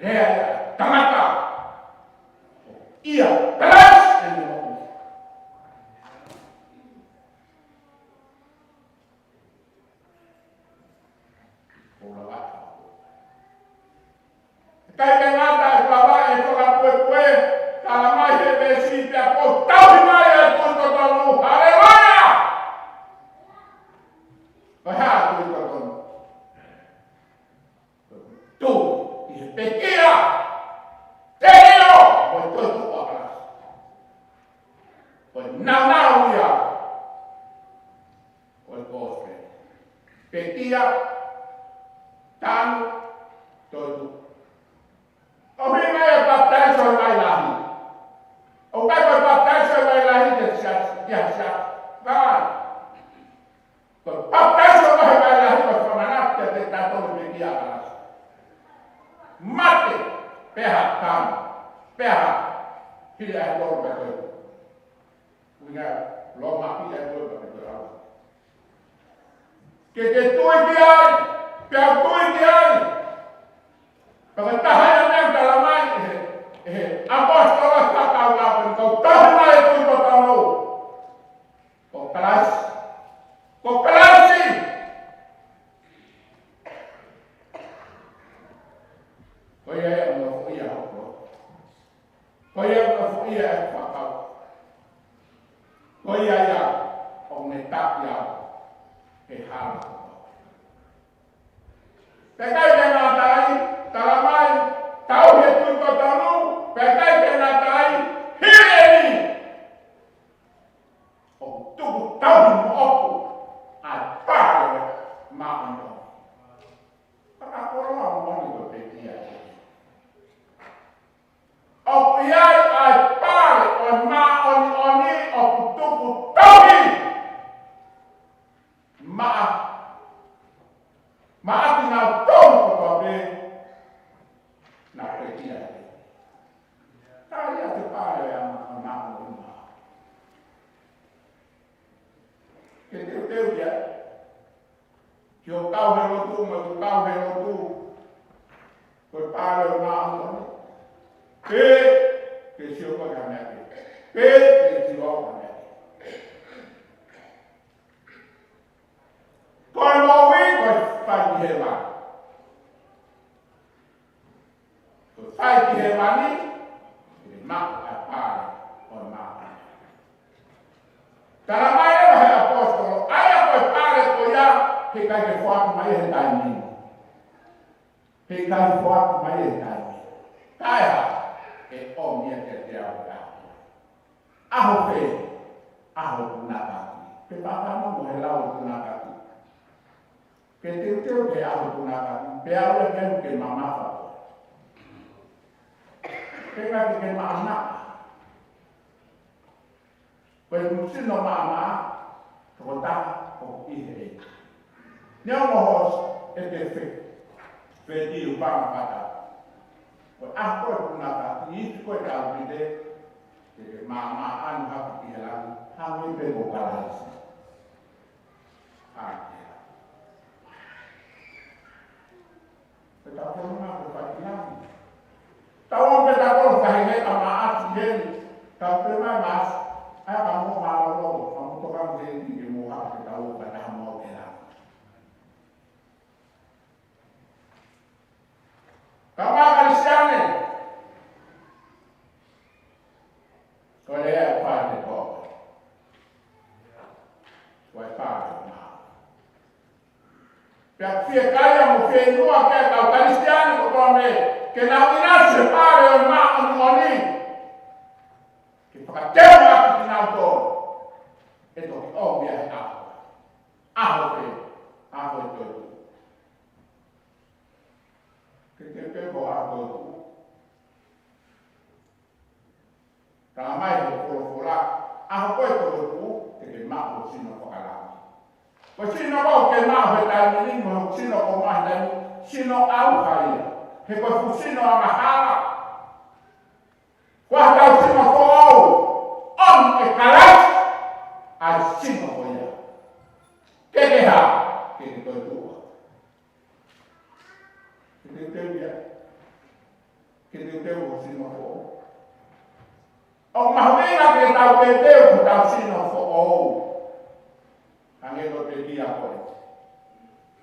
Lea ia. Tangata. ʻIa, Kalaisi ʻene moʻui. Ko lava. ʻIkai ke ngata ʻi he lava e fakapuepue, tala mai he veesi pea kuo tauhi mai e tui totonu. Haleluia! Ko e hā e tui totonu? Tui ʻi he pekia, telio, ko e toetuʻu ʻa Kalaisi. Ko e nāunau ia ʻo e kosipeli. Pekia, tanu, toetuʻu. ʻUhinga ia e papitaiso he vai lahi. ʻOku ʻikai ko e papitaiso he vai lahi ke siasi, ke siasi. Vai. Ko e papitaiso he vai lahi ko e fakamanatu kiate kitautolu e pekia ʻa Kalaisi. Mate, pea tanu, pea hili ʻa e tolu pea toetuʻu. ʻUhinga, Loma pē ia ko e pea ko e lau. Ke ke tui ki ai, pea u tui ki ai. Pea ko e taha ia e meʻa ʻoku tala mai ʻe he, ʻe he ʻaposetolo fakakaukau, pea kuo tauhi mai e tui totonu. Ko Kalaisi. Ko Kalaisi. Ko ia ia ʻoku nofoʻia hoku loto. Ko ia ʻoku nofoʻia e fakakaukau. Ko ia ia ʻoku ne taki au he hala. Pea ʻikai ke ngata ai, tala mai, tauhi e tui totonu, pea ʻikai ke ngata ai, hili eni. ʻOku tuku tauhi moʻoku ʻa e pale māʻoniʻoni. Fakakoloa moʻoni ko e pekia. ʻOku ʻi ai ʻa e pale ʻo e māʻoniʻoni ʻoku tuku tauhi maʻa, maʻa kinautolu kotoa pē naʻa pekia. Ka ʻi ai e pale ʻo e māʻoniʻoni. Ke teuteu ia. Ke u kau he lotu, mo u kau he lotu. Ko e pale ʻo e māʻoniʻoni. Pe, ke sio ko e meʻa ke. Pe, ke sio ko e meʻa ke. Ko e moʻui, ko e fai ki hēvani. Ko e fai ki hēvani, ke maʻu ʻa e pale ʻo e māʻoniʻoni. Tala mai leva he ʻaposetolo, ʻa ia ko e pale ko ia, heʻikai ke foaki mai he taimi ni. Heʻikai foaki mai he taimi ni. Kae hā, ʻe ʻomi ia kiate au he ʻaho. ʻAho fē, ʻaho punakaki. Pe pāpā mo he lau punakaki. Ke teuteu ke ʻaho punakaki, pea ʻoua ke ke mamafa. Pe ngati ke maʻamaʻa. Ko e sino maʻamaʻa, tokotaha ʻoku ʻi he ʻEiki. Neongo hoʻo ʻeke fē, fē ti upanga pata. Ko e ʻaho ko e punakaki, ʻi ko e taupite, ke ke maʻamaʻa ʻanu hake ki he langi, hangē pē ko Kalaisi. ʻA ia. Pea tau tolonga ko e fai ki langi. Tau ō pē tau tolo fai he ka Maʻasi heni. Tau pē mai Maʻasi. ʻAi ka mo mālōlō, ka mo toka heni ke mo hake tau ō ka taha mo ke langi. Fiekaia mo fieinua ki he kau Kalisitiane kotoa mei he, ke nau ʻinasi he pale ʻo e māʻoniʻoni. Ke fakateuʻi ʻaki kinautolu ʻe toki ʻomi ʻa e ʻaho. ʻAho pē, ʻaho e toetuʻu. Ke ke ke ko ʻaho e toetuʻu. Talamai ʻe he folofola, ʻaho ko ē toetuʻu, te ke maʻu ho sino fakalangi. Ko e sino ko ē ʻoku ke maʻu he taimi ni, mo e sino ʻoku ke maʻu he taimi ni, sino ʻauha ia. He ko e fuʻu sino angahala. Ko ʻetau sino foʻou, ʻomi ʻe Kalaisi ʻa e sino ko ia. Ke ke hā, ke ke toetuʻu. Ke teuteu ia. Ke teuteu ho sino foʻou. ʻOku mahuʻinga ke tau teuteu hotau sino foʻou. Hangē ko e pekia ko ē.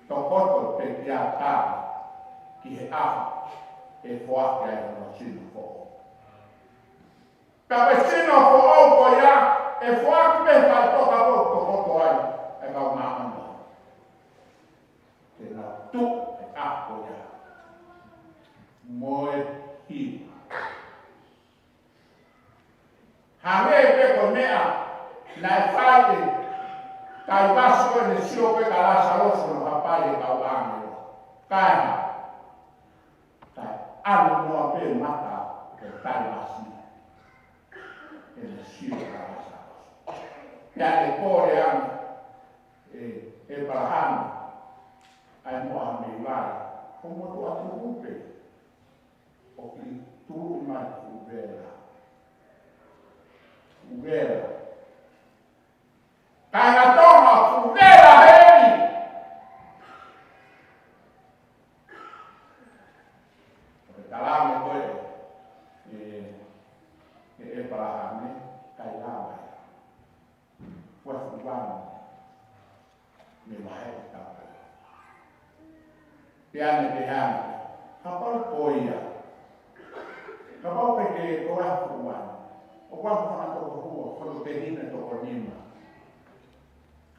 Tokoto pekia taha ki he ʻaho ʻe foaki ai hono sino foʻou. Pea ko e sino foʻou ko ia, ʻe foaki pē ʻe he faʻitoka ko ē ʻoku tokoto ai ʻa e kau māʻoniʻoni. Ke nau tuʻu he ʻaho ko ia. Mo e hiva. Hangē pē ko e meʻa naʻe fai ʻe Taivasi ko ē, ne sio ko ē kia Lasalosi hono hapai ʻe he kau ʻāngelo. Kae hā? Kae ʻalu noa pē mata ʻo Taivasi heʻene sio kia Lasalosi. Pea ne kole ange ʻe ʻĒpalahame ʻa e moʻa mei vai, ko e motuʻa tuʻu pē. ʻOku tuʻu mai fuʻu vela. Fuʻu vela. Kae ʻatā mai fuʻu vela heni. ʻO ke talaange ko ē, ʻe, ʻe ʻĒpalahame, kae lava ia. Kuo fuʻu vanu. Mei he vahe ʻe taha. Pea ne pehē ange, kapau ko ia. Kapau pē ke ko e fuʻu vanu. ʻOku ʻi ai ha fanga toko hua, fanga tehina toko nima.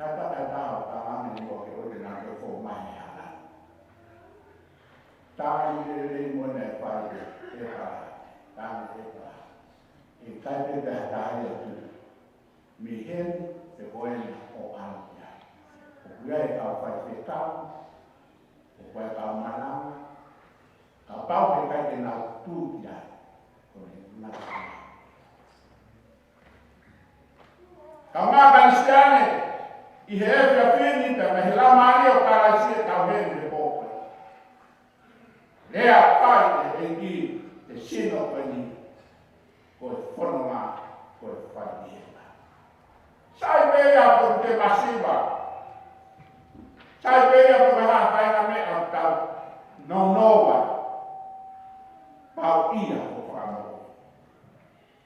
Kae takai taha ʻo talaange ni ʻo ke ʻoua te nau toe foʻi mai he hala. Tali lelei mo ne fai ʻe ʻĒpalahame. Tali ʻe ʻĒpalahame. ʻIkai pē ha taha ia ʻe tuʻu mei heni pe ko ena ʻo ʻalu ki ai. ʻOku ʻi ai e kau faifekau, ʻoku ʻi ai e kau malanga, kapau he ʻikai ke nau tuʻu ki ai, ko e nau. Kaungā Kalisitiane, ʻi he efiafi ni pea mei he Laumālie ʻo Kalaisi ʻe tau heni he pō ko ē. Lea ʻa e ʻEiki, ʻe sino ko eni, ko e fononga, ko e fai ʻi he ʻEiki. Sai pē ia pe ʻoku te masiva. Sai pē ia pe ko e hā ha faʻahinga meʻa ʻoku tau nounou ai. Pau ia ko e fakamoʻui.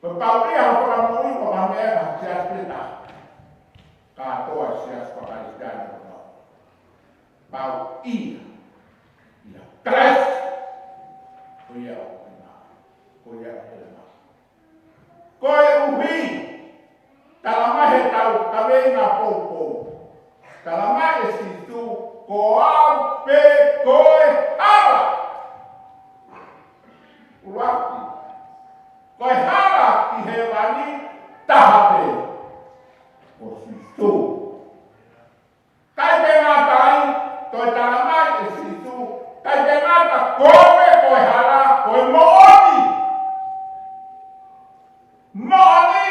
Ko e pau ia ʻo e fakamoʻui ko e meʻa ʻa e siasi pē taha. Kātoa siasi faka-Kalisitiane ko ē. Pau ia ʻia Kalaisi. Ko ia ʻoku ke maʻu. Ko ia ʻoku ke maʻu. Koeʻuhi, talamai he tau kaveinga poupou. Talamai ʻe Sīsū, ko au pē ko e hala. ʻUluaki, ko e hala ki hēvani taha pē, ko Sīsū. ʻIkai ke ngata ai, toe talamai ʻe Sīsū, ʻikai ke ngata koe ko e hala, ko e moʻoni. Moʻoni,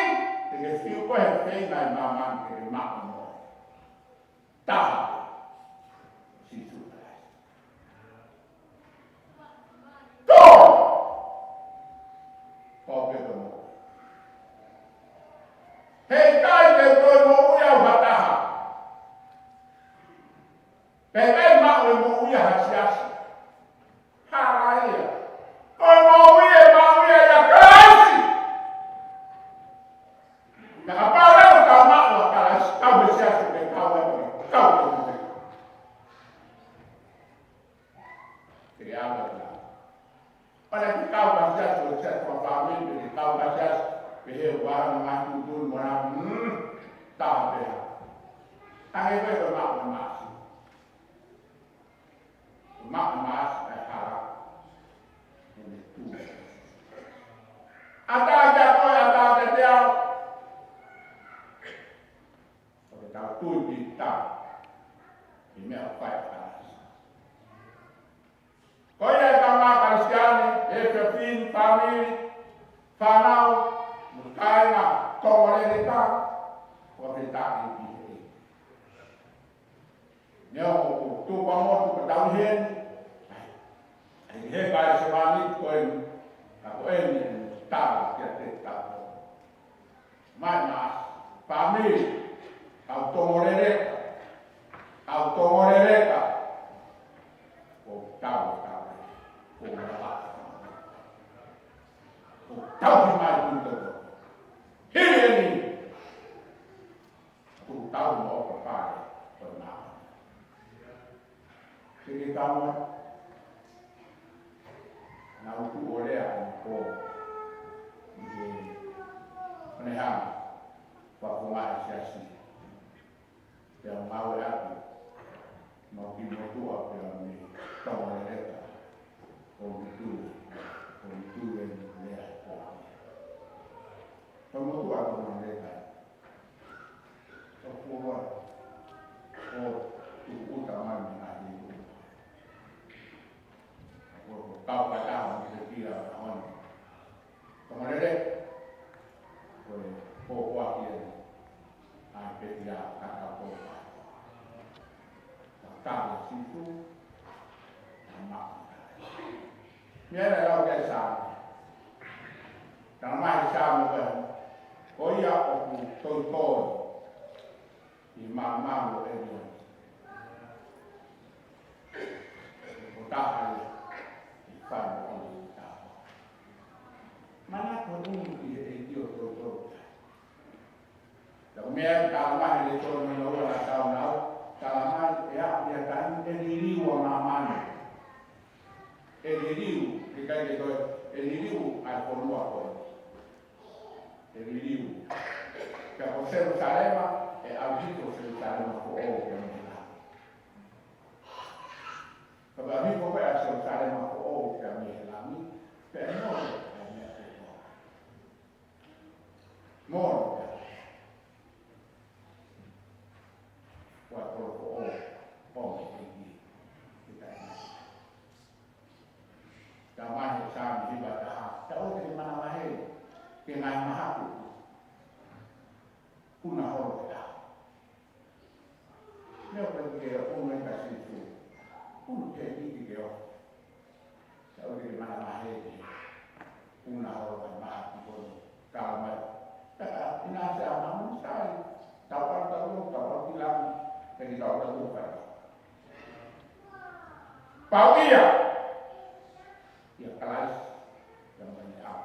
te ke fiu koe he feinga ʻi māmani ke ke maʻu moʻoni. Taha pē, Sīsū Kalaisi. Tō! Ko au pē ko e moʻui. Heʻikai te u toe moʻui au ha taha. Pea ʻikai maʻu e moʻui ʻa ha siasi. Hala ia. Ko e moʻui ʻe maʻu ia ʻia Kalaisi. Pea kapau leva ʻoku tau maʻu ʻa Kalaisi, kau he siasi ʻoku ke kau ai, kau ke moʻui. Te ke ʻalu atu. ʻOua naʻa ke kau ki ha siasi, ko e siasi fakafāmili, pe ke kau ki ha siasi, pehē ʻoku ʻi ai ha ngaahi tuʻutuʻuni mo e ngaahi, mm, taha pē. Hangē ko e ko e maʻu e masi. maʻa Maʻasi ʻa e hala. Heʻene tui. ʻAtā kiate koe, ʻatā kiate au. ʻOku tau tui ki he tau. ʻI he meʻa ʻoku fai ʻe Kalaisi. Ko ia e kāinga Kalisitiane, e fefine, fāmili, fānau, mo e kāinga Tonga lelei ka, ʻoku ke taki ki he ʻEiki. Neongo ʻoku tuʻu pea motu ka tau ʻi heni. ʻAi, ʻai he kai se mani ko eni, ka ko eni ʻe tala kiate kitautolu. Mai Maʻasi, fāmili, kau Tonga lelei ka, kau Tonga lelei ka, ʻoku tau, tau, ʻoku lava, ʻoku tau ki mai ki toto. Hili eni, ʻoku tau mo ʻoku fai, ko e nā. Ke ke tau atu. Naʻa ku tuʻu ʻo lea ʻi he pō. ʻI he, ʻo ne hanga. Fakafofonga e siasi. Pea mau ʻe atu. Mau ki motuʻa pea mei Tonga lelei ka. ʻO motuʻa. ʻO motuʻa e lea ko. ʻO motuʻa Tonga lelei ka. ʻO kua, ʻo tuku uta mai mei he ʻaho ni. ʻO kau ka taha mo e kia ʻaho ni. Tonga lelei, ko e kōkua kia ni. ʻAi pē kia ka tau kōkua. Tau tali Sīsū, tau maʻu. Meʻa naʻe lau ki ai e Saame. Talamai ʻe he Saame ko e, ko ia ʻoku toitoi ʻi māmani ʻo e ʻEiki. Ko e taha ia ʻi he fai mo e taha. Manako ʻi he ʻEiki ʻo toitoi. Ka ko e meʻa talamai he lēsoni hono ua naʻa tau nau, talamai ʻe aʻu ia taimi ʻe liliu ʻa māmani. ʻE liliu, ʻikai ke toe, ʻe liliu ʻa e fonua ko ē. ʻE liliu. Ka ko Selūsalema, ʻe ʻalu hifo Selūsalema foʻou ki he langi. Ka ʻalu hifo ko ē ʻa Selūsalema foʻou ki he langi, pea mole ʻa e meʻa kotoa. Mole. Kuo toloko ʻo, ʻo me ʻEiki. Kita ina. Talamai he Saame hiva taha. Tau te ke manavahē. Ke ngaahi mahaki. Puna holo ke taha. Meʻa pē ke ʻunu e ka Sīsū. ʻUnu ke ʻi ke o. Tau te ke manavahē. Puna holo ke mahaki kono. Talamai. Taka, ina se ama mo sai. Tau ʻalu tau ʻalu tau ʻalu ki langi. Te ke tau ʻalu tau ʻalu. Pau ia. Ia Kalaisi. Ia mai au.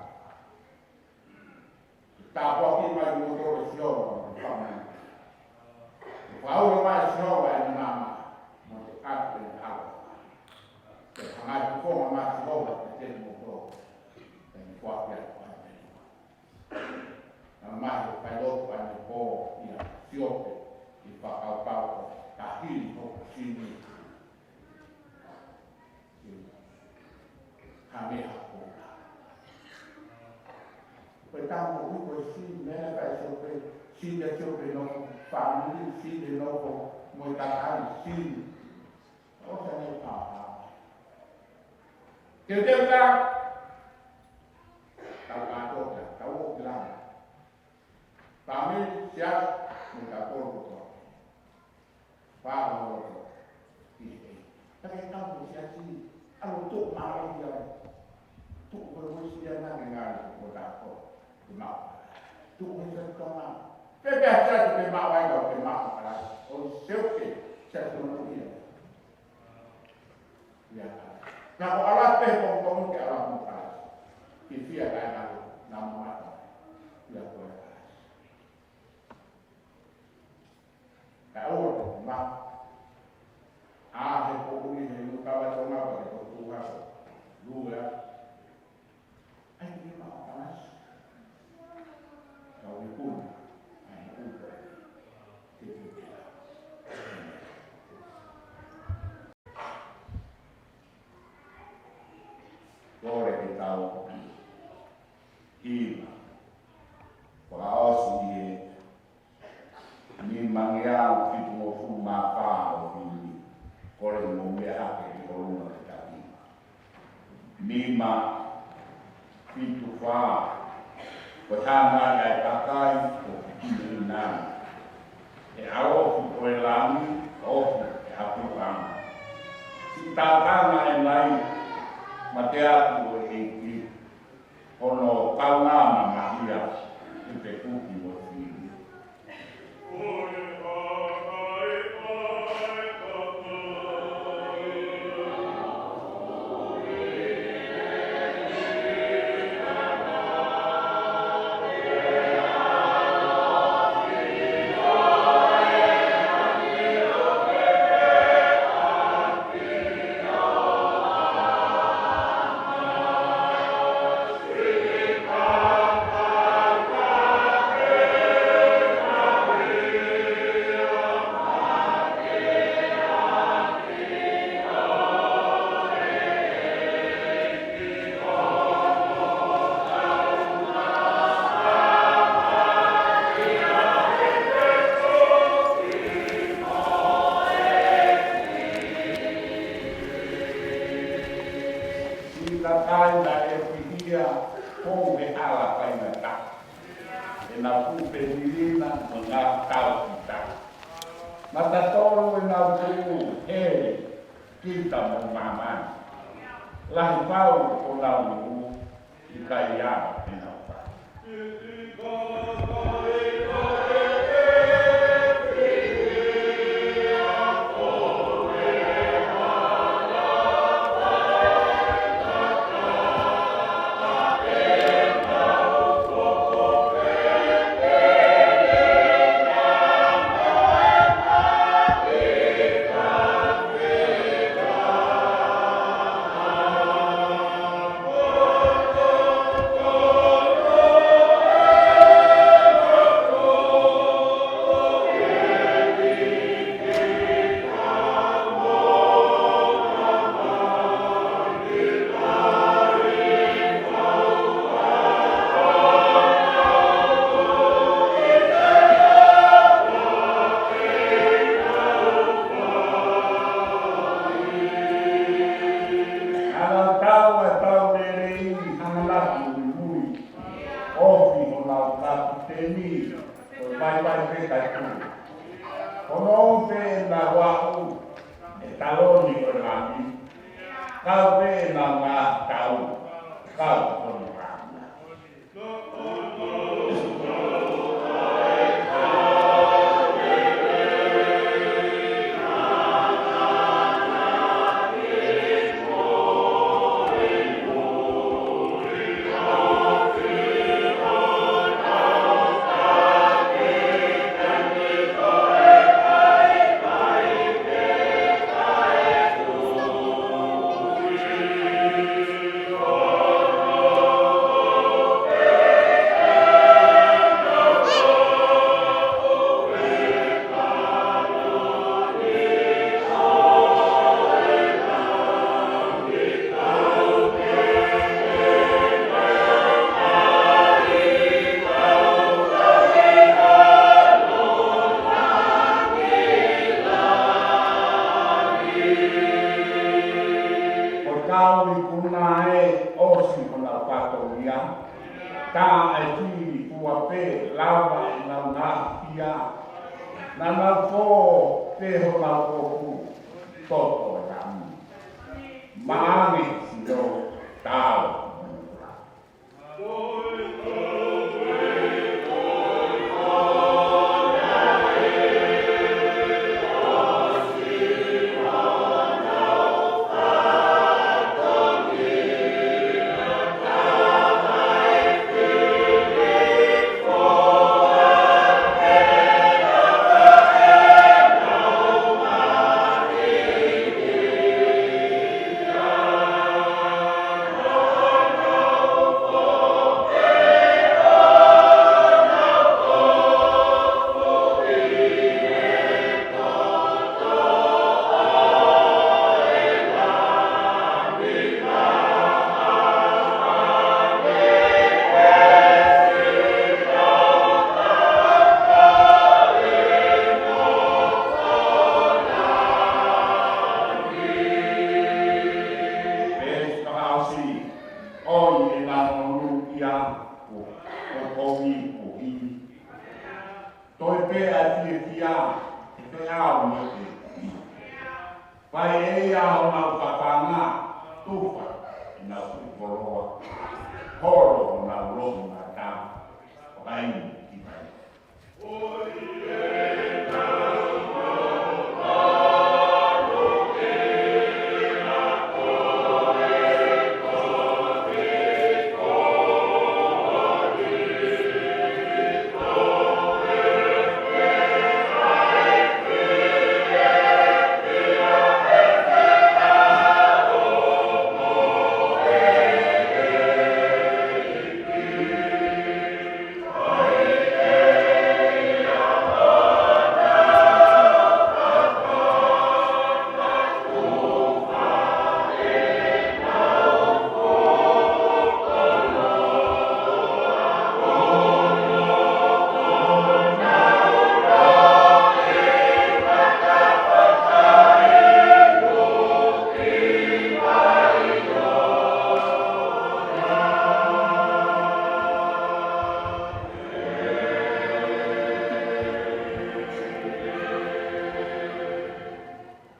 Tāpuaki mai mo tō e Sihova, mo te fāmili. Fakaʻulo mai Sihova ʻene nama, mo te ʻatu ʻene ʻAlo. Te hangai kukonga mai Sihova, te te mo tō, te ni kuakia kuai meni. Naʻa mai he failotu ʻa ʻene pō ia Siope, ʻi fakakaukau ʻo tahili hoku sini. Hangē ha kōkā. Ko e tama ʻoku ui ko e sini, meʻa ka e Siope, sini ʻa Siope nofo, fāmili, sini nofo, mo e kakai, sini. ʻO sa ne pāpā. Ke te ka, tau kātoa, tau ō ki langi. Fāmili, siasi, mo kātoa kotoa. Fānau loto. ʻI he. Ka ke tau mo siasi, ʻalu tuʻu mālō ia. Tuʻu ko e uesia na ke ngāue ko tātou. Ke maʻu. Tuʻu mo siasi Tonga. Pea pea siasi ke maʻu ai kau ke maʻu kala. ʻO Siope, siasi mo ia. Ia. Na ko ala pe pongipongi ke ala mo kala. Ke fia kai na na mamata. Ia ko e. Ka ua ko ma. A he ko uni he nu kava Tonga ko he ko tu ha ko. Lua. Ai ke ma panas. Ka ui kuna. Ai ku ko. Ke ke ke. Kole ke tau hiva. Fakaʻosi ʻi he nimangeau fitungofulu mā fā ʻo Hili. Kole mou meʻa hake ki ʻolunga ke tau hiva. Nima, fitu, fā. Ko e hanga ʻe he kakai ʻo kikini ʻi nani. ʻE ʻalofi ko e langi, ʻofi ʻe ʻapiʻanga. Siʻi tākanga ʻe nai, mate atu ʻo e ʻEiki, hono kaungā mamahia, ʻi he kuki mo e fili. Siʻi kakai naʻe pihia, ko e hala faingataʻa. ʻEnau kupe lilina mo e ngaahi tau kita. Matatolo ʻenau tuʻu, heli, kita mo māmani. Lahi pau ʻenau nuʻu, ʻikai ʻi ai ʻenau fai. Hala tau ʻa e tau lelei, hanga laki muimui. ʻOfi honau kapiteni, ko e paipai pē kae tuʻu. Hono ʻomi pē ʻenau aʻu, ʻe taloni ʻo e lami. Kau pē ʻenau ngaahi tau, kau hono lami. Ko e kau ikuna ē, ʻosi honau fatongia, tā ʻa e fili fua pē, lava ʻenau ngaahi fia. Naʻa nau fō pē honau kofu, toto e lami. Maʻange sino tau. Fakanga tufa ʻenau fuʻu koloa, holo honau loʻimata, fakainu ki mai.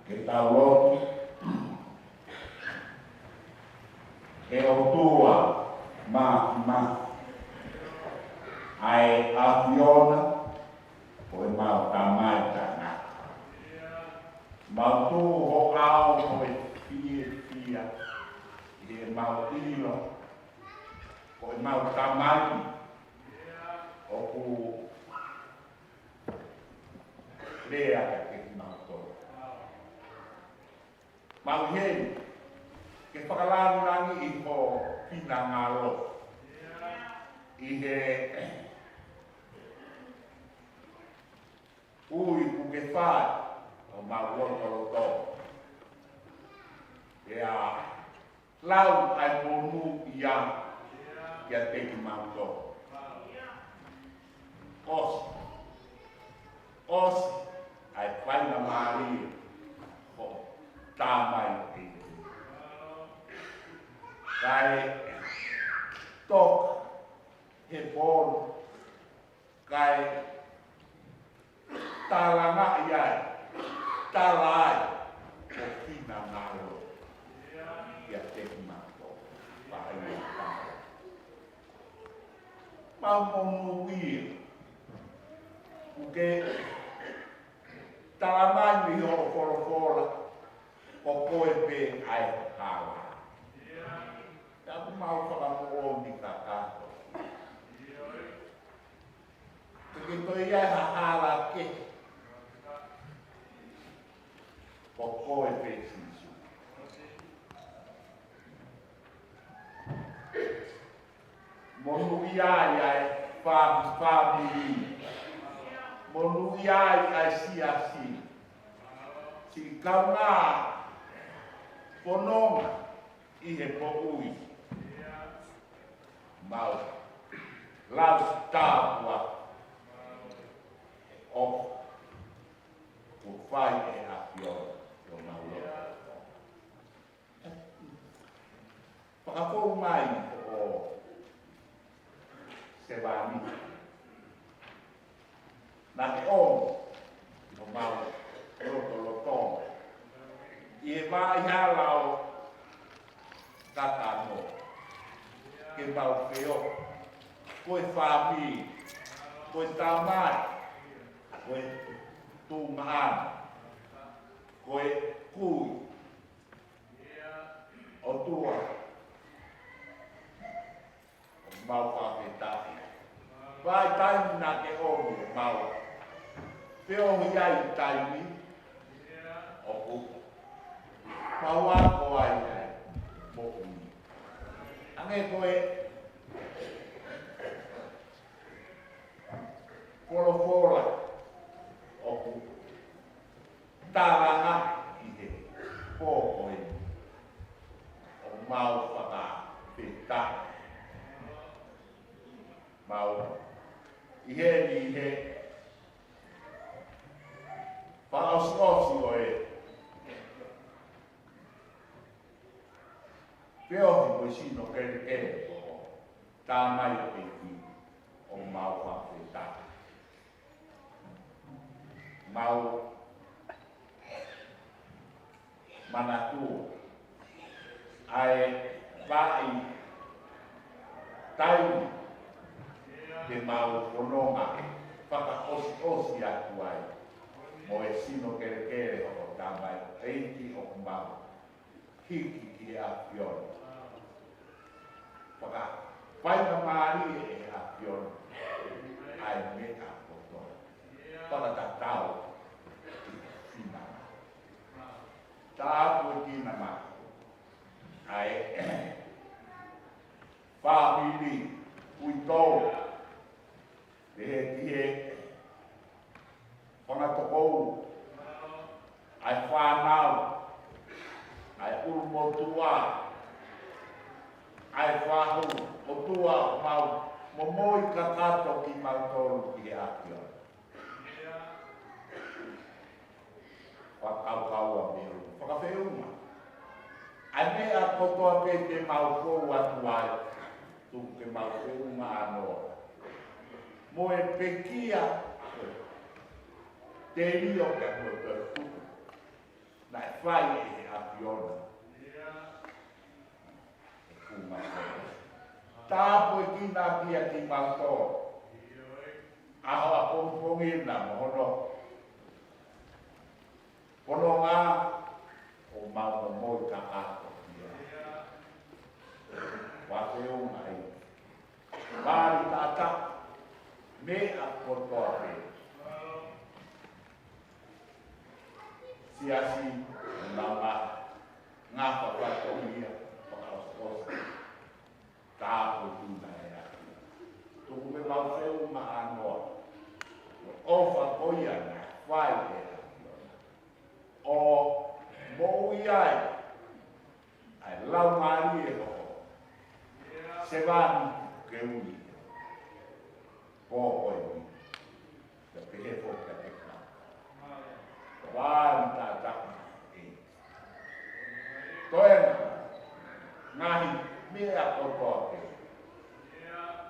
Ke tau lotu. ʻE ʻOtua Māfimafi, ʻa e ʻAfiona ʻo ʻemau Tamai Tangata, mau tuʻu ho ʻao ko e fiefia ʻi heʻemau ʻilo ko ʻemau Tamai ʻoku lea kiate kimautolu. Mau ʻi heni ke fakalangilangiʻi ho finangalo ʻi he ui kuo ke fai ʻo mau lotolotonga. ʻIo, lau ʻa e monūʻia kiate kimautolu. ʻOsi, ʻosi ʻa e faingamālie ʻo Tamai ʻEiki. Kae toka he pō ni, kae talangaʻi ai, tala ai, ko finangalo kiate kimautolu. Pea ʻi ai tau mau monūʻia kuo ke tala mai mei hoʻo folofola, ko koe pē ʻa e hala. Pea ʻoku mau fakamoʻoni kakato ʻikai ke toe ʻi ai ha hala kehe. Ko koe pē Sīsū. Monūʻia ai ʻa e fā-, fāmili. Monūʻia ai ʻa e siasi. Siʻi kaungā fononga ʻi he poʻuli. Mau lau tāpuaki ʻoku fai ʻe he ʻAfiona ʻi honau loto. Fakafou mai hoʻo sevāniti. Naʻa ke ʻomi ʻi homau lotolotonga ʻi he vaʻa hala ʻo kakano ke mau feohi ko e fāmili, ko e tamai, ko e tuongaʻane, ko e kui. ʻOtua, ʻoku mau fakafetaʻi. Vakai taimi naʻa ke ʻomi ʻo mau feohi ai, taimi ʻoku mau ako ai ʻa e moʻui. Hangē ko e folofola ʻoku talangaʻi ʻi he pō ko eni, ʻoku mau fakafetaʻi. Mau ʻi heni ʻi he fakaʻosiʻosi ʻo e feohi mo e sino kelekele ʻo Tamai ʻEiki, ʻoku mau fakafetaʻi. Mau manatu ʻa e vaʻa taimi te mau fononga fakaʻosiʻosi atu ai mo e sino kelekele ʻo e tamaioʻeiki ʻoku mau hiki ki he ʻAfiona. Fakafaingamālie ʻe he ʻAfiona ʻa e meʻa kotoa. Fakatatau ki he finangalo. Tāpuekina mai ʻa e fāmili uitou, pehē ki he fanga tokoua, ʻa e fānau, ʻa e ʻulumotuʻa, ʻa e fahu, ʻOtua ʻoku mau momoi kakato kimautolu ki he ʻAfiona. Fakakaukau ʻa e meʻa, fakafeʻunga. ʻA e meʻa kotoa pē te mau fou atu ai, tuku ke mau feʻunga ʻānoa mo e pekia, telio pea mo e toetuʻu naʻe fai ʻe he ʻAfiona. Tāpuekina kia kimautolu ʻa hoʻo pongipongi na mo hono fononga ʻoku mau momoi kakato ia. Fakafeʻunga ai. Mali tata meʻa kotoa pē. Siasi, nau ngā, ngā fakato ia, fakaʻosiʻosi. Tāpuekina ʻe ʻAfio. Tuku ke mau feʻunga ʻānoa. ʻOfa ko ia naʻe fai ʻe ʻAfio. ʻO moʻui ai ʻa e laumālie hoʻo sevāniti ke ui. Ko koe ui. Pea pehē foki ʻa e ka. Vali tātaka ē. Toenga, ngaahi meʻa kotoa pē.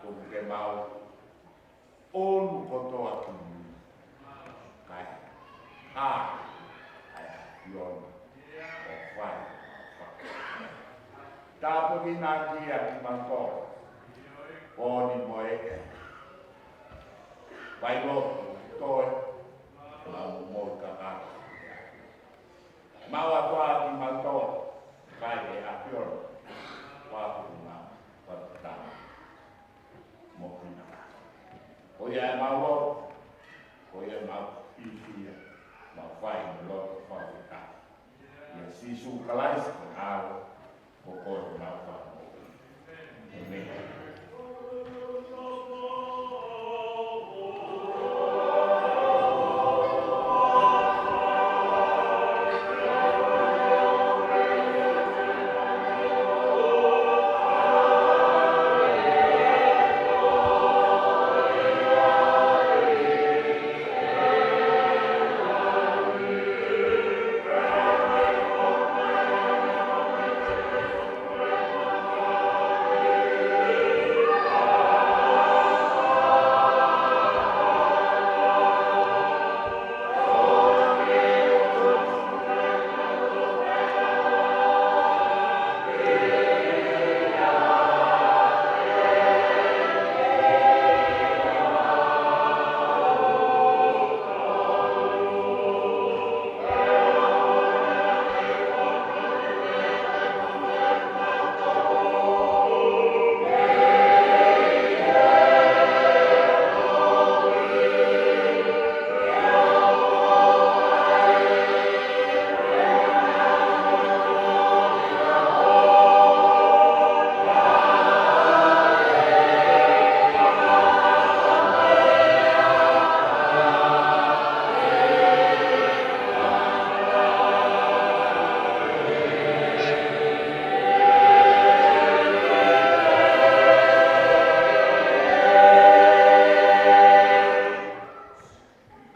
Tuku ke mau ʻunu kotoa ki mui. Kae hā ʻa e ʻAfiona ʻo fai. Tāpuekina kia kimautolu. Poni mo e vai lotu toe. Mau momoi kakato. Mau ʻatā kimautolu, kai ʻe ʻAfio, fakafeʻunga, fakatama, mo kina. Ko ia ʻemau lotu, ko ia ʻemau fiefia, mau fai mo lotu fakafetaʻi. ʻIa Sīsū Kalaisi ko e ʻAlo, ko koe ʻemau Fakamoʻui. ʻĒmeni.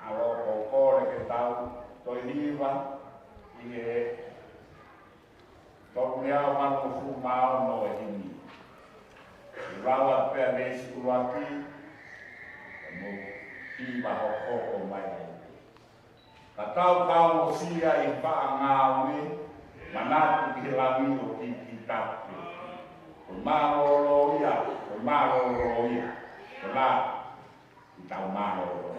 ʻAlo, ko e kole ke tau toe hiva ʻi he tolu mā ono, valungofulu mā ono ʻo e himi. ʻI he lau atu pē ʻa e veesi ʻuluaki, ʻe mo hiva hokohoko mai ai. Ka tau kau ʻosi ʻi he faʻa ngāue, Manatu ki he langi ʻo kikitapu. Ko e mālōlō ia, ko e mālōlō ia. Ko e la, ʻi tau mālōlō.